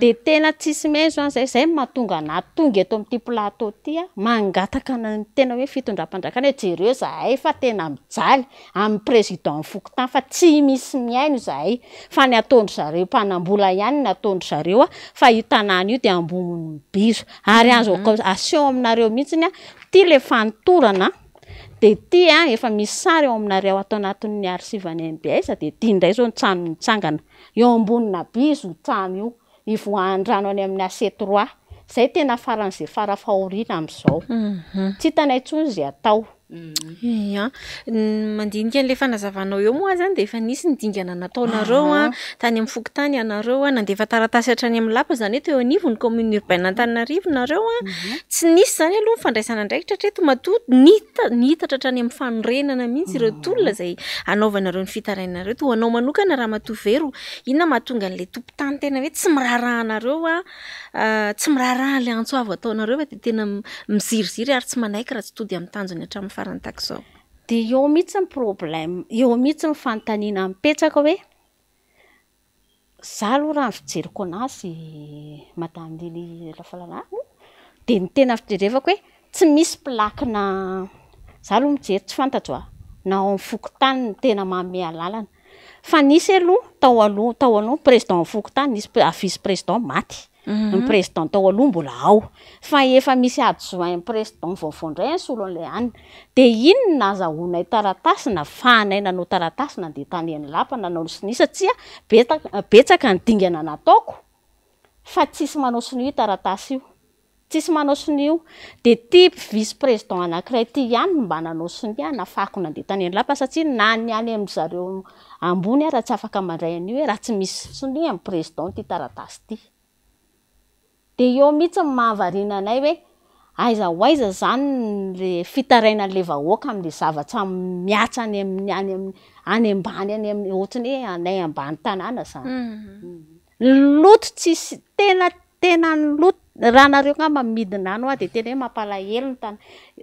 Dia tena tsisy mihaino izany izay. Izay no mahatonga anà tonga eto amin'ity plateau ity aho, mangataka ny tena hoe fitondram-panjakana hoe jereo izahay fa tena mijaly amin'ny président ny fokontany fa tsy misy mihaino izahay fa ny ataon-dry zareo mpanambola ihany ny ataon-dry zareo fa io tanàna io dia ambonin'ny bizo ary azoko aseho aminareo mihitsiny ity ilay fanotorana dia ity an efa misy sary ao aminareo ato anatin'ny archive-n'ny MBS dia ity indray izao ny trano nitsangana eo ambonina bizo io trano io ivoahan'ny rano any amin'ny AC trois izay tena faran'izay fara-fahoriana amin'izao tsy hitanay intsony izay atao. Ia, mandinika an'ilay fanazavanao eo moa aho izany dia efa nisy ny dingana nataonareo an, tany amin'ny fokontany ianareo an, nandefa taratasy hatrany amin'ny lapa, izany hoe teo anivon'ny commune urbaine Antananarivo nareo an, tsy nisy izany aloha ny fandraisana andraikitra hatreto matoa nita- nitatra hatrany amin'ny fanorenana mihitsy ireo tolona izay hanaovanareo ny fitarainanareo. Ho anao manokana Ramatoa Vero, inona mahatonga an'ilay tompon-tany tena hoe tsy miraharaha anareo an, Tsy miraharaha an'ilay antso avo ataonareo fa dia tena miziriziry ary tsy manaiky raha tsy tody amin'ny tanjony hatramin'ny farany tahaka izao. Dia eo mihitsy ny problème, eo mihitsy ny fanontaniana mipetraka hoe, za aloha raha ny fijeriko anazy Madame Lily Rafalalahana dia ny tena fijerevako hoe tsy misy plaque-na, za aloha mijery tsy fantatro a, na ao amin'ny fokontany no tena manome alalana. Fa nisy aloha tao aloha tao aloha président ny fokontany nisy vice président maty, ny président tao aloha mbola ao, fa efa misy adjoint président vaovao indray nisolo an'ilay anona, dia iny no nazahoanay taratasy nafahanay nanao taratasy nandeha tany amin'ny lapa nanao ny sonia satria betsaka betsaka ny dingana nataoko fa tsisy manao sonia io taratasy io. Tsisy manao sonia io. Dia ity vice président anankiray ity ihany no mba nanao sonia nafahako nandeha tany amin'ny lapa satria na ny any amin-dry zareo ambony ara tsy afaka mandray an'io hoe raha tsy misy sonia amin'ny président ity taratasy ity. Dia eo mihitsy no mahavariana anay hoe aiza ho aiza izany le fitarainan'ilay vahoaka amin'ilay zavatra mihatra any amin'ny any amin'ny any ambany any amin'ny ohatran'ny hoe anay ambany tanàna izany. Ny loto tsisy tena Tena ny loto, raha nareo angamba midina any hoa dia tena hoe mampalahelo ny tany,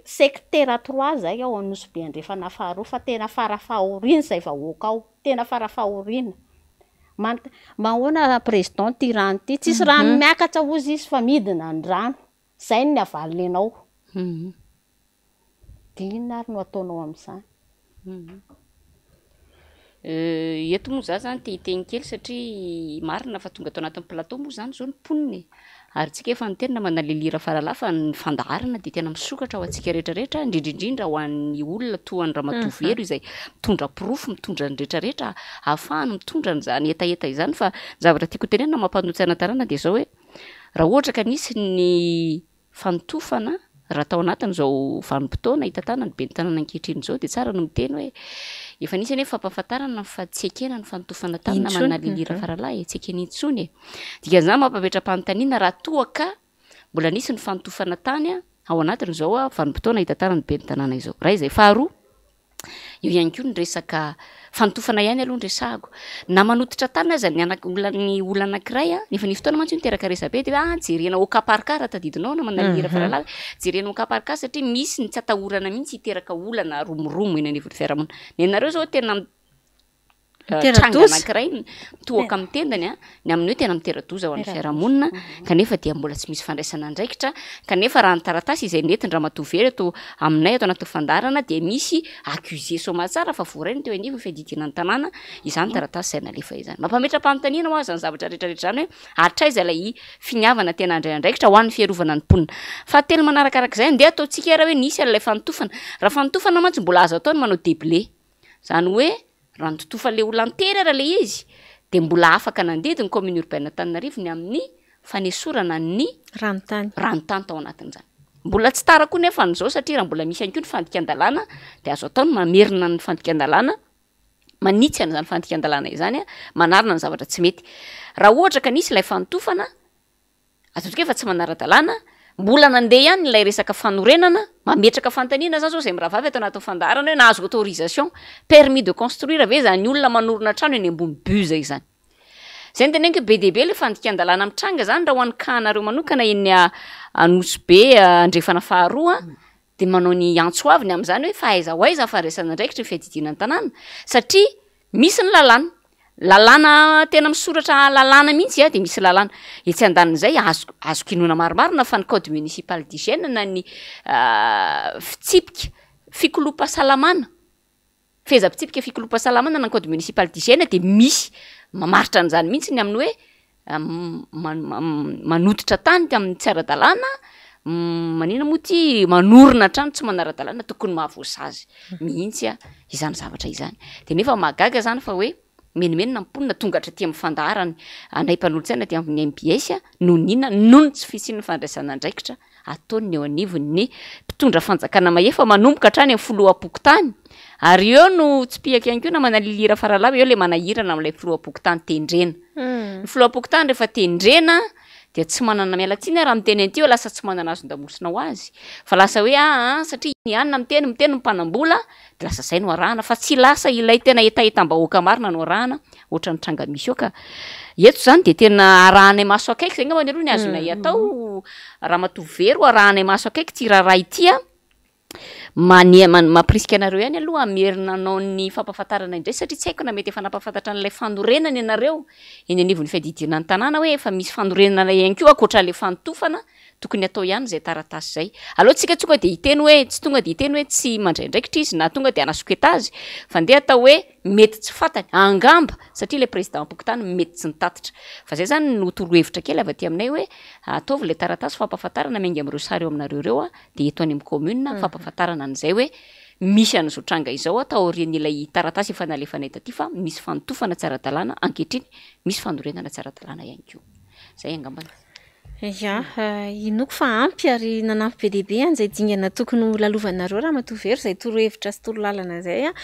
sectera trois zay ao Anosibe Andrefana faharoa fa tena farafahoriana izay vahoaka ao, tena farafahoriana. Mant- mba ahoana ra président ty rano ty, tsisy rano miakatra hozy izy fa midina ny rano, zay no avaliny anao. Dia inona ary no ataonao amin'izany? Eto moa za zany te hiteny kely satria marina fa tonga ato anatin'ny plateau moa zany zao ny mponina e, ary tsika efa niteny namana Lily Rafaralahy fa ny fandaharana dia tena misokatra ho antsika rehetra rehetra, indrindra indrindra ho an'ny olona toa an'i Ramatoa Velo izay mitondra porofo, mitondra ny rehetra rehetra ahafahany mitondra an'izany hetaheta izany fa ny zavatra tiako hotenenina mampanontsaina tanàna dia zao hoe raha ohatra ka nisy ny Fanotofana, raha tao anatin'izao vanim-potoana hitantanana ny ben'ny tanàna ankehitriny izao dia tsara ny miteny hoe efa nisy anie fampahafantarana fa tsy ekena ny fanotofana tany namana Lily Rafaralahy e, tsy ekena intsony e. Dikan'izany mampametra-panontaniana raha toa ka mbola nisy ny fanotofana tany ao anatin'izao vanim-potoana hitantanana ny ben'ny tanàna izao. Iray izay. Faharoa, Eo ihany koa ny resaka fanotofana ihany aloha no resahako. Na manototra tany aza ny anak- olona ny olona anankiray an, nefa ny fotoana mantsy io niteraka resabe dia hoe ah jerena au cas par cas raha tadidinao namana Lily Rafaralahy hoe jerena au cas par cas satria misy ny tsy atahorana mihitsy hiteraka olana romoromo eny anivon'ny fiarahamonina. Ny anareo izao tena tranga anankiray mitohoka amin'ny tendany an, ny amin'ny hoe tena mitera-doza ho an'ny fiarahamonina kanefa dia mbola tsy misy fandraisana andraikitra kanefa raha ny taratasy izay nentin-dRamatoa Very eto aminay ato anatin'ny fandaharana dia misy accusé soamatsara fa voaray ny teo anivon'ny fiadidiana ny tanàna izany taratasy izay nalefa izany. Mampametra-panontaniana ho azy izany zavatra rehetra rehetra izany hoe hatraiza ilay finiavana tena handray andraikitra ho an'ny fiarovana ny mponina. Fahatelo manarakarak'izay, andeha ataontsika ary hoe nisy an'ilay fanotofana. Raha fanotofana mantsy mbola azo atao ny manao déblai. Izany hoe raha nototofan'ilay olona an-tery ara ilay izy dia mbola afaka nandidy ny commune urbaine Antananarivo ny amin'ny fanesorana ny Ranontany. ranontany tao anatin'izany. Mbola tsy tara koa nefa an'izao satria raha mbola misy ihany koa ny fandikan-dalàna dia azo atao ny mamerina ny fandikan-dalàna, manitsy an'izany fandikan-dalàna izany, manarina ny zavatra tsy mety. Raha ohatra ka nisy ilay fanotofana Azo antoka fa tsy manara-dalàna, mbola nandeha ihany ilay resaka fanorenana, mametraka fanontaniana zany zao izay mirahavavy ato anatin'ny fandaharana hoe nahazo autorisation, permis de construire ve izany olona manorina trano eny ambony buse izany? Zay no teneniko hoe be dia be ilay fandikan-dalàna mitranga zany raha ho an'ny cas-nareo manokana eny Anosibe Andrefana faharoa. Dia manao ny antso avo ny amin'izany hoe fa aiza ho aiza ny fandraisana andraikitry ny fiadidiana ny tanàna satria misy ny lalàna. Lalàna tena misoratra lalàna mihitsy dia misy lalàna. Etsy andanin'izay azoko azoko inoana marimarina fa ny code municipal d'hygiène na ny fitsipika fikoloam-pahasalamana Fehezam-pitsipika fikoloam-pahasalamana na ny code municipal d'hygiène dia misy mamaritra an'izany mihitsy ny amin'ny hoe manototra tany amin'ny tsy ara-dalàna, manina moa ity, manorina trano tsy manara-dalàna, tokony mahavoasazy mihitsy izany zavatra izany. De nefa mahagaga zany fa hoe menomenona ny mponina tonga hatraty amin'ny fandaharany anay mpanolotsaina aty amin'ny MBS noho ny inona? Noho ny tsy fisian'ny fandraisana andraikitra ataon'ny eo anivon'ny mpitondra fanjakana mahefa manomboka hatrany amin'ny filoham-pokontany ary eo no tsipihako ihany koa namana Lily Rafaralahy eo ilay manahirana amin'ilay filoham-pokontany tendrena. Ny filoham-pokontany rehefa tendrena dia tsy manana, miala tsiny aho raha miteny an'ity hoe lasa tsy manana hazon-damosina ho azy fa lasa hoe aa satria iny ihany na miteny miteny ny mpanam-bola dia lasa izay no arahana fa tsy lasa ilay tena hetahetam-bahoaka marina no arahana ohatran'ny tranga misy eo ka. Eto izany dia tena arahanay maso akaiky, izay angambany aloha ny azonay atao Ramatoa Vero, arahanay maso akaiky ity raharaha ity an, mane- mampirisika anareo ihany aloha hamerina hanao ny fampahafantarana indray satria tsy haiko na mety efa nampahafantatra an'ilay fanorenana ianareo eny anivon'ny fiadidiana ny tanàna hoe efa misy fanorenana ihany koa ankoatra ilay fanotofana Tokony atao ihany izay taratasy izay. Aleo tsika tonga dia hiteny hoe, tsy tonga dia hiteny hoe tsy mandray andraikitra izy na tonga dia hanasoketa azy, fa ndeha atao hoe mety tsy fantany, angamba, satria ilay président-pokontany mety tsy nitatitra. Fa izay izany no torohevitra kely avy aty aminay hoe ataovy ilay taratasy fampahafantarana miainga amin'ireo sary eo aminareo ireo dia eto any amin'ny commune fampahafantarana an'izay hoe misy an'izao tranga izao taorian'ilay taratasy efa nalefanay taty fa misy fanotofana tsy ara-dalàna ankehitriny, misy fanorenana tsy ara-dalàna ihany koa. Izay angambany. Ya, inoako fa ampy ary nanampy be dia be an'izay dingana tokony ho lalovanareo Ramatoa Vero, izay torohevitra sy torolalana izay an.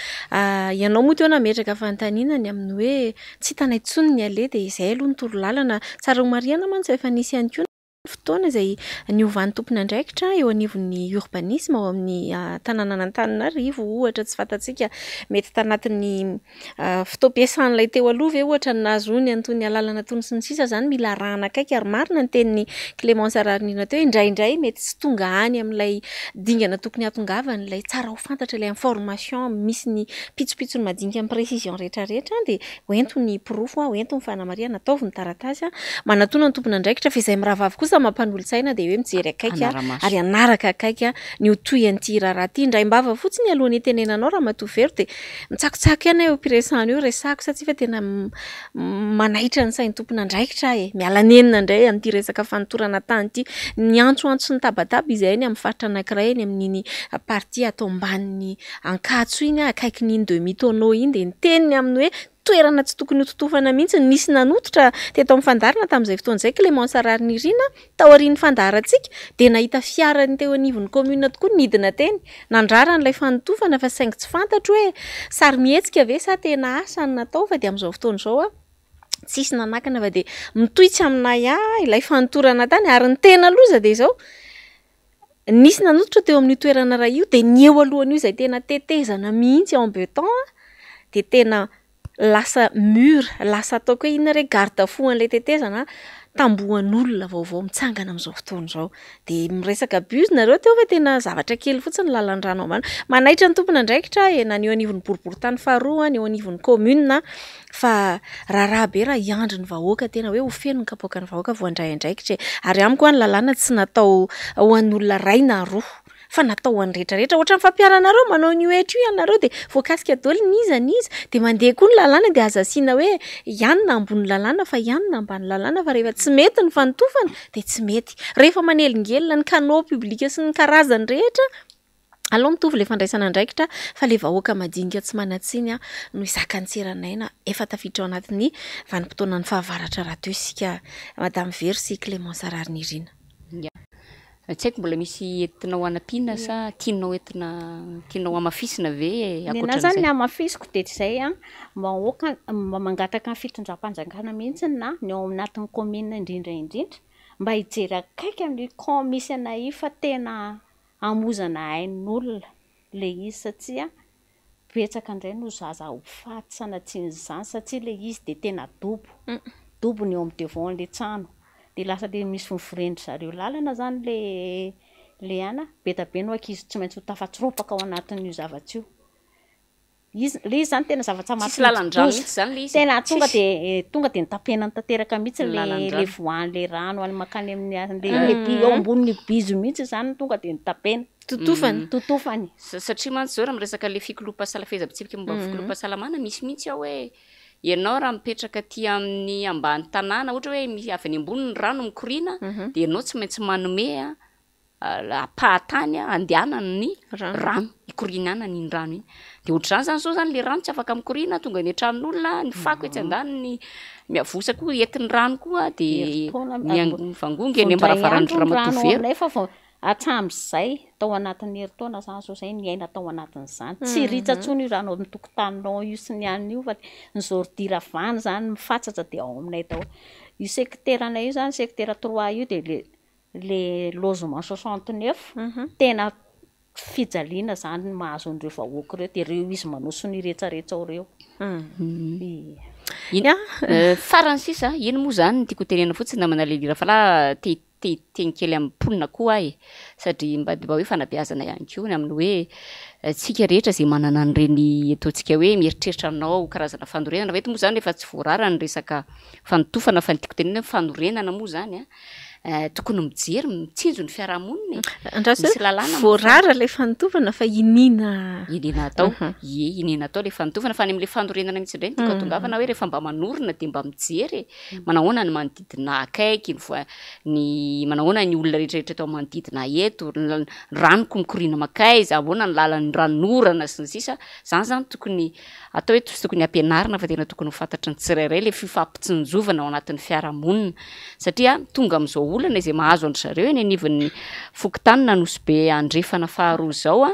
Ianao moa teo nametraka fanontaniana ny amin'ny hoe tsy hitanay intsony ny aleha dia izay aloha ny torolalana. Tsara ho marihana mantsy fa efa nisy ihany koa ny fotoana izay niovan'ny tompon'andraikitra eo anivon'ny urbanisme ao amin'ny tanànan'Antananarivo ohatra tsy fantatsika mety tanatin'ny Fotoam-piasan'ilay teo aloha ve ohatra no nahazoany an'itony alalana itony sy ny sisa izany mila arahana akaiky ary marina ny tenin'i Clémence Raharinirina teo hoe indraindray mety tsy tonga any amin'ilay dingana tokony hahatongavany ilay tsara ho fantatra ilay information misy ny pitsopitsony madinika amin'ny précision rehetrarehetra dia hoento ny porofo hoento ny fanamarihana ataovy ny taratasy manatona ny tompon'andraikitra fa izay mirahavavy kosa mampanolo-tsaina dia hoe mijery akaiky ary hanaraka akaiky ny ho tohin'ity raharaha ity indraim-bava fotsiny alohan'ny hitenenanao Ramatoa Vero dia Mitsakotsako ihany aho eo am-piresahana eo, resahako satria fa tena manaitra ny sain'ny tompon'andraikitra aho e! Miala nenina indray amin'ity resaka fanotorana tany ity. Niantsoantso sy nitabataba izahay eny amin'ny faritra anankiray eny amin'iny partie ato ambanin'ny Ankatso iny, akaikin'iny demi tonneau iny dia niteny ny amin'ny hoe toerana tsy tokony hototofana mihitsy. Nisy nanototra teto amin'ny fandaharana tamin'izay fotoana izay, Clémence Raharinirina, Taorian'ny fandaharantsika dia nahita fiara ny teo anivon'ny commune tokoa nidina teny nandrara an'ilay fanotofana fa saingy tsy fantatro hoe sarimihetsika ve sa tena asa no natao fa dia amin'izao fotoana izao aho tsisy nanakana fa dia mitohy tsy amin'ahiahy ilay fanotorana tany ary ny tena loza dia izao nisy nanototra teo amin'io toerana iray io dia ny eo alohan'io izay tena tetezana mihitsy en beton dia tena lasa mur, lasa ataoko hoe inona re garde fou an'ilay tetezana, tambohan'olona vaovao mitsangana amin'izao fotoana izao. Dia miresaka bus nareo teo fa tena zavatra kely fotsiny lalan-drano ambany. Manaitra ny tompon'andraikitra aho e, na ny eo anivon'ny boriborintany faharoa, ny eo anivon'ny commune fa raharaha be raha hiandry ny vahoaka tena hoe ho feno ny kapoakan'ny vahoaka vao handray andraikitra e. Ary amiko ny lalàna tsy natao ho an'olona iray na roa. fa natao ho an'ny rehetra rehetra, ohatran'ny fampiharanareo manao an'io hetra io ianareo dia voakasika daholo n'iza n'iza, dia mandeha koa ny lalàna dia aza asiana hoe ianona ambony lalàna fa ianona ambany lalàna fa rehefa tsy mety ny fanotofana dia tsy mety, rehefa manelingelina ny canaux publics sy ny karazany rehetra aleo mitovy ilay fandraisana andraikitra fa ilay vahoaka madinika tsy manan-tsiny no hizaka ny tsiranaina, efa tafiditra ao anatin'ny vanim-potoanan'ny fahavaratra rahateo isika Madame Vero sy Clémence Raharinirina. Tsy haiko mbola misy entinao hanampiana sa tianao entina, tianao hamafisina ve Ny anah zany ny hamafisiko dia tsy izay an, mba aoka mba mangataka ny fitondram-panjakana mihitsy na ny ao anatin'ny commune indrindra indrindra mba hijery akaiky an'io camp misy anay io fa tena hamoizana ain'olona ilay izy satria Betsaka indray no zaza ho faty sanatsian'izany satria ilay izy dia tena dobo, dobo ny eo amin'ny devant an'ilay trano, dia lasa le misy mivoren-dry zareo lalana zany le Le ana, be da be no ankizy tsy maintsy ho tafatsoropaka ao anatin'io zavatra io. Izy, le izy zany tena zavatra Tsisy lalan-drano mampidi-doza. mihitsy zany le izy e. Tena tonga Tsisy. de tonga de notapenany tanteraka mihitsy Ny le le lalan-drano. voan'le rano any mankany amin'ny le le bi- eo ambonin'ny bizo mihitsy zany tonga de notapena. Totofany. Totofany. Satria mantsy zao raha miresaka le fikolom-pahasalama, fehezam-pitsipika momba ny fikolom-pahasalamana, misy mihitsy ao hoe ianao raha mipetraka aty amin'ny ambany tanàna, ohatra hoe misy avy any ambony ny rano mikoriana, dia ianao tsy maintsy manome ampahan-tany andehanan'ny rano, ikoriananany iny rano iny. Dia ohatr'izany zany zao zany le rano tsy afaka mikoriana tonga any an-tranon'olona, ny fako etsy andaniny miavosa koa, entin'ny rano koa dia Herintaona mivangongo eny vao indray am-baravaran'ny andro ny ramatoa rano ao Vero. aminay fa vao hatramin'izay tao anatin'ny herintaona zany zao zay niaina tao anatin'izany. Tsy ritra intsony io rano ao amin'ny tokotaninao io sy ny anona io fa ny zôridira avy any zany mifatsatra dia ao aminay daholo. Io sekteranay io zany, sektera trois io dia le le logement 69, tena fijaliana zany ny mahazo an'ireo vahoaka ireo, dia ireo izy manao sonia rehetrarehetra ao ireo. Iny farany sisa, iny moa zany no tiako hotenenina fotsiny namana Lily Rafalahy, te te hiteny kely amin'ny mponina koa aho e, sady mba mba hoe fanabeazana ihany koa ny amin'ny hoe tsika rehetra izay manana an'ireny ataontsika hoe mieritreritra hanao karazana fanorenana, fa eto moa zany efa tsy voarara ny resaka fanotofana fa ny tiako tenenina hoe fanorenana moa zany an, tokony mijery, mitsinjo ny fiarahamonina e. Andraso Misy lalàna voarara ilay fanotofana fa iniana. Iniana atao. Ie, iniana atao ilay fanotofana fa any amin'ilay fanorenana mihitsy indray no tiako hatongavana hoe rehefa mba manorina dia mba mijery e. Manahoana ny manodidina akaiky, ny voa- ny manahoana ny olona rehetrarehetra eto amin'ny manodidina eto, ny ranoko mikoriana mankaiza, ahoana ny lalan'ny ranonorana sy ny sisa. Izany izany tokony Atao hoe tsy tokony hampianarina fa tena tokony ho fantatry ny tsirairay ilay fifampitsinjovana ao anatin'ny fiarahamonina satria tonga amin'izao olana izay mahazo an-dry zareo eny anivon'ny fokontany Anosibe Andrefana faharoa izao a,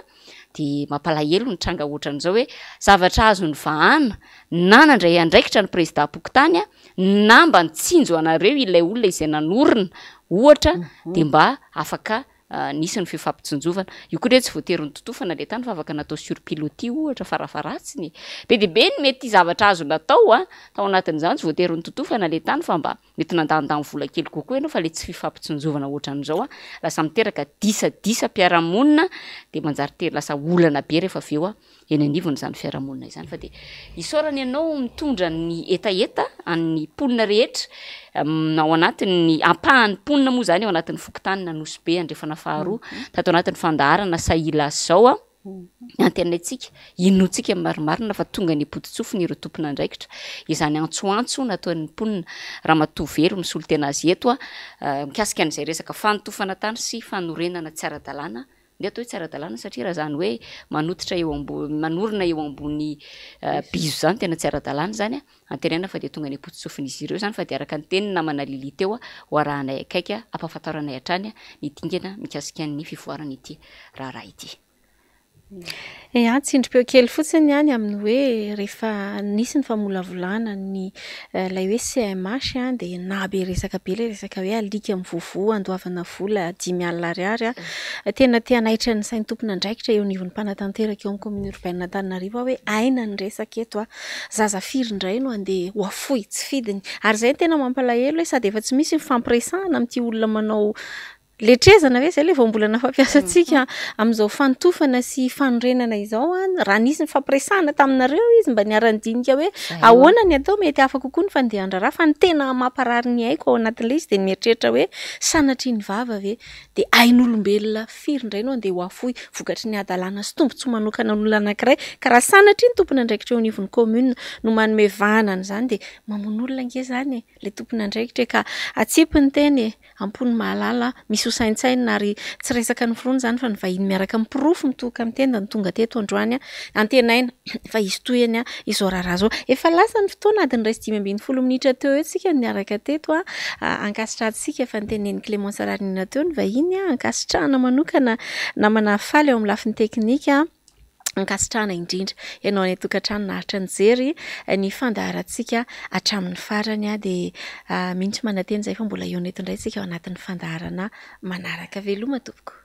dia mampalahelo ny tranga ohatran'izao hoe zavatra azo novahana na nandray andraikitra ny prezidam-pokontany a, na mba nitsinjo anareo ilay olona izay nanorina ohatra dia mba afaka Nisy ny fifampitsinjovana. Io koa ndray tsy voatery nototofana le tany fa afaka natao sur pilotis ohatra farafaharatsiny e. Be dia be ny mety zavatra azo natao a, tao anatin'izany tsy voatery nototofana le tany fa mba mety nandanindany vola kely kokoa ianao fa le tsy fifampitsinjovana ohatran'izao a, lasa miteraka disadisam-piarahamonina dia manjary te lasa olana be rehefa avy eo a. eny anivon'izany fiarahamonina izany fa dia isaorana ianao mitondra ny hetaheta an'ny mponina rehetra ao anatin'ny ampahan'ny mponina moa izany ao anatin'ny fokontany Anosibe Andrefana faharoa tato anatin'ny fandaharana Sahila izao a antenaintsika inoantsika ny marimarina fa tonga any am-poto-tsofina ireo tompon'andraikitra izany antsoantso nataon'ny mponina Ramatoa Vero misolo tena azy eto a mikasika an'izay resaka fanotofana tany sy fanorenana tsy ara-dalàna Ny atao hoe tsy ara-dalàna satria raha izany hoe manototra eo ambony, manorina eo ambony bizo izany tena tsy ara-dalàna izany an, antenaina fa dia tonga any am-pototsofin'izy ireo izany fa dia araka ny tenin'ny namana Lily teo ho arahanay akaiky hampahafantaranay hatrany ny dingana mikasika ny fivoaran'ity raharaha ity. Ea, tsindrim-peo kely fotsiny ny ahy ny amin'ny hoe rehefa nisy ny famolavolana ny ilay hoe CMH dia nahabe resaka be ilay resaka hoe alika mivovoa andoavana vola 50 alina ariary. Tena te hanaitra ny sain'ny tompon'andraikitra eo anivon'ny mpanatanteraka eo amin'ny commune urbaine Antananarivo aho hoe aina ny resaka eto. Zaza firy indray no handeha ho afoy tsy fidiny. Ary izay no tena mampalahelo hoe sady efa tsy misy ny fifampiresahana amin'ity olona manao Letrezana ve izay ilay voambolana fampiasantsika amin'izao fanotofana sy fanorenana izao an? Raha nisy nifampiresahana taminareo izy mba niara-nidinika hoe ahoana ny atao mety hafa kokoa ny fandehan-draharaha fa ny tena mamparary ny aiko ao anatin'ilay izy dia ny mieritreritra hoe sanatria ny vava ve dia ain'olombelona firy indray no andeha ho afoy vokatry ny hadalana sy tombontsoa manokana an'olona anankiray ka raha sanatria ny tompon'andraikitra eo anivon'ny commune no manome vahana an'izany dia mamono olona ange izany e! Ilay tompon'andraikitra e! Ka atsipy ny teny e! Am-pony mahalala, misy ho saintsainina ary tsy resaka noforonina izany fa ny vahiny miaraka amin'ny porofo mitohoka amin'ny tenda no tonga teto androany. Antenaina fa hisy tohiny izao raharaha izao. Efa lasa ny fotoana, adiny 1:15 minitra teo eo tsika no niaraka teto. Ankasitrahantsika efa notenenin'i Clémence Raharinirina teo ny vahiny. Ankasitrahana manokana namana faly eo amin'ny lafiny teknika. Ankasitrahana indrindra ianao any an-tokantrano naharitra nijery ny fandaharantsika hatramin'ny farany dia mino tsy manantena izay fa mbola hihaona eto indray isika ao anatin'ny fandaharana manaraka. Veloma tompoko.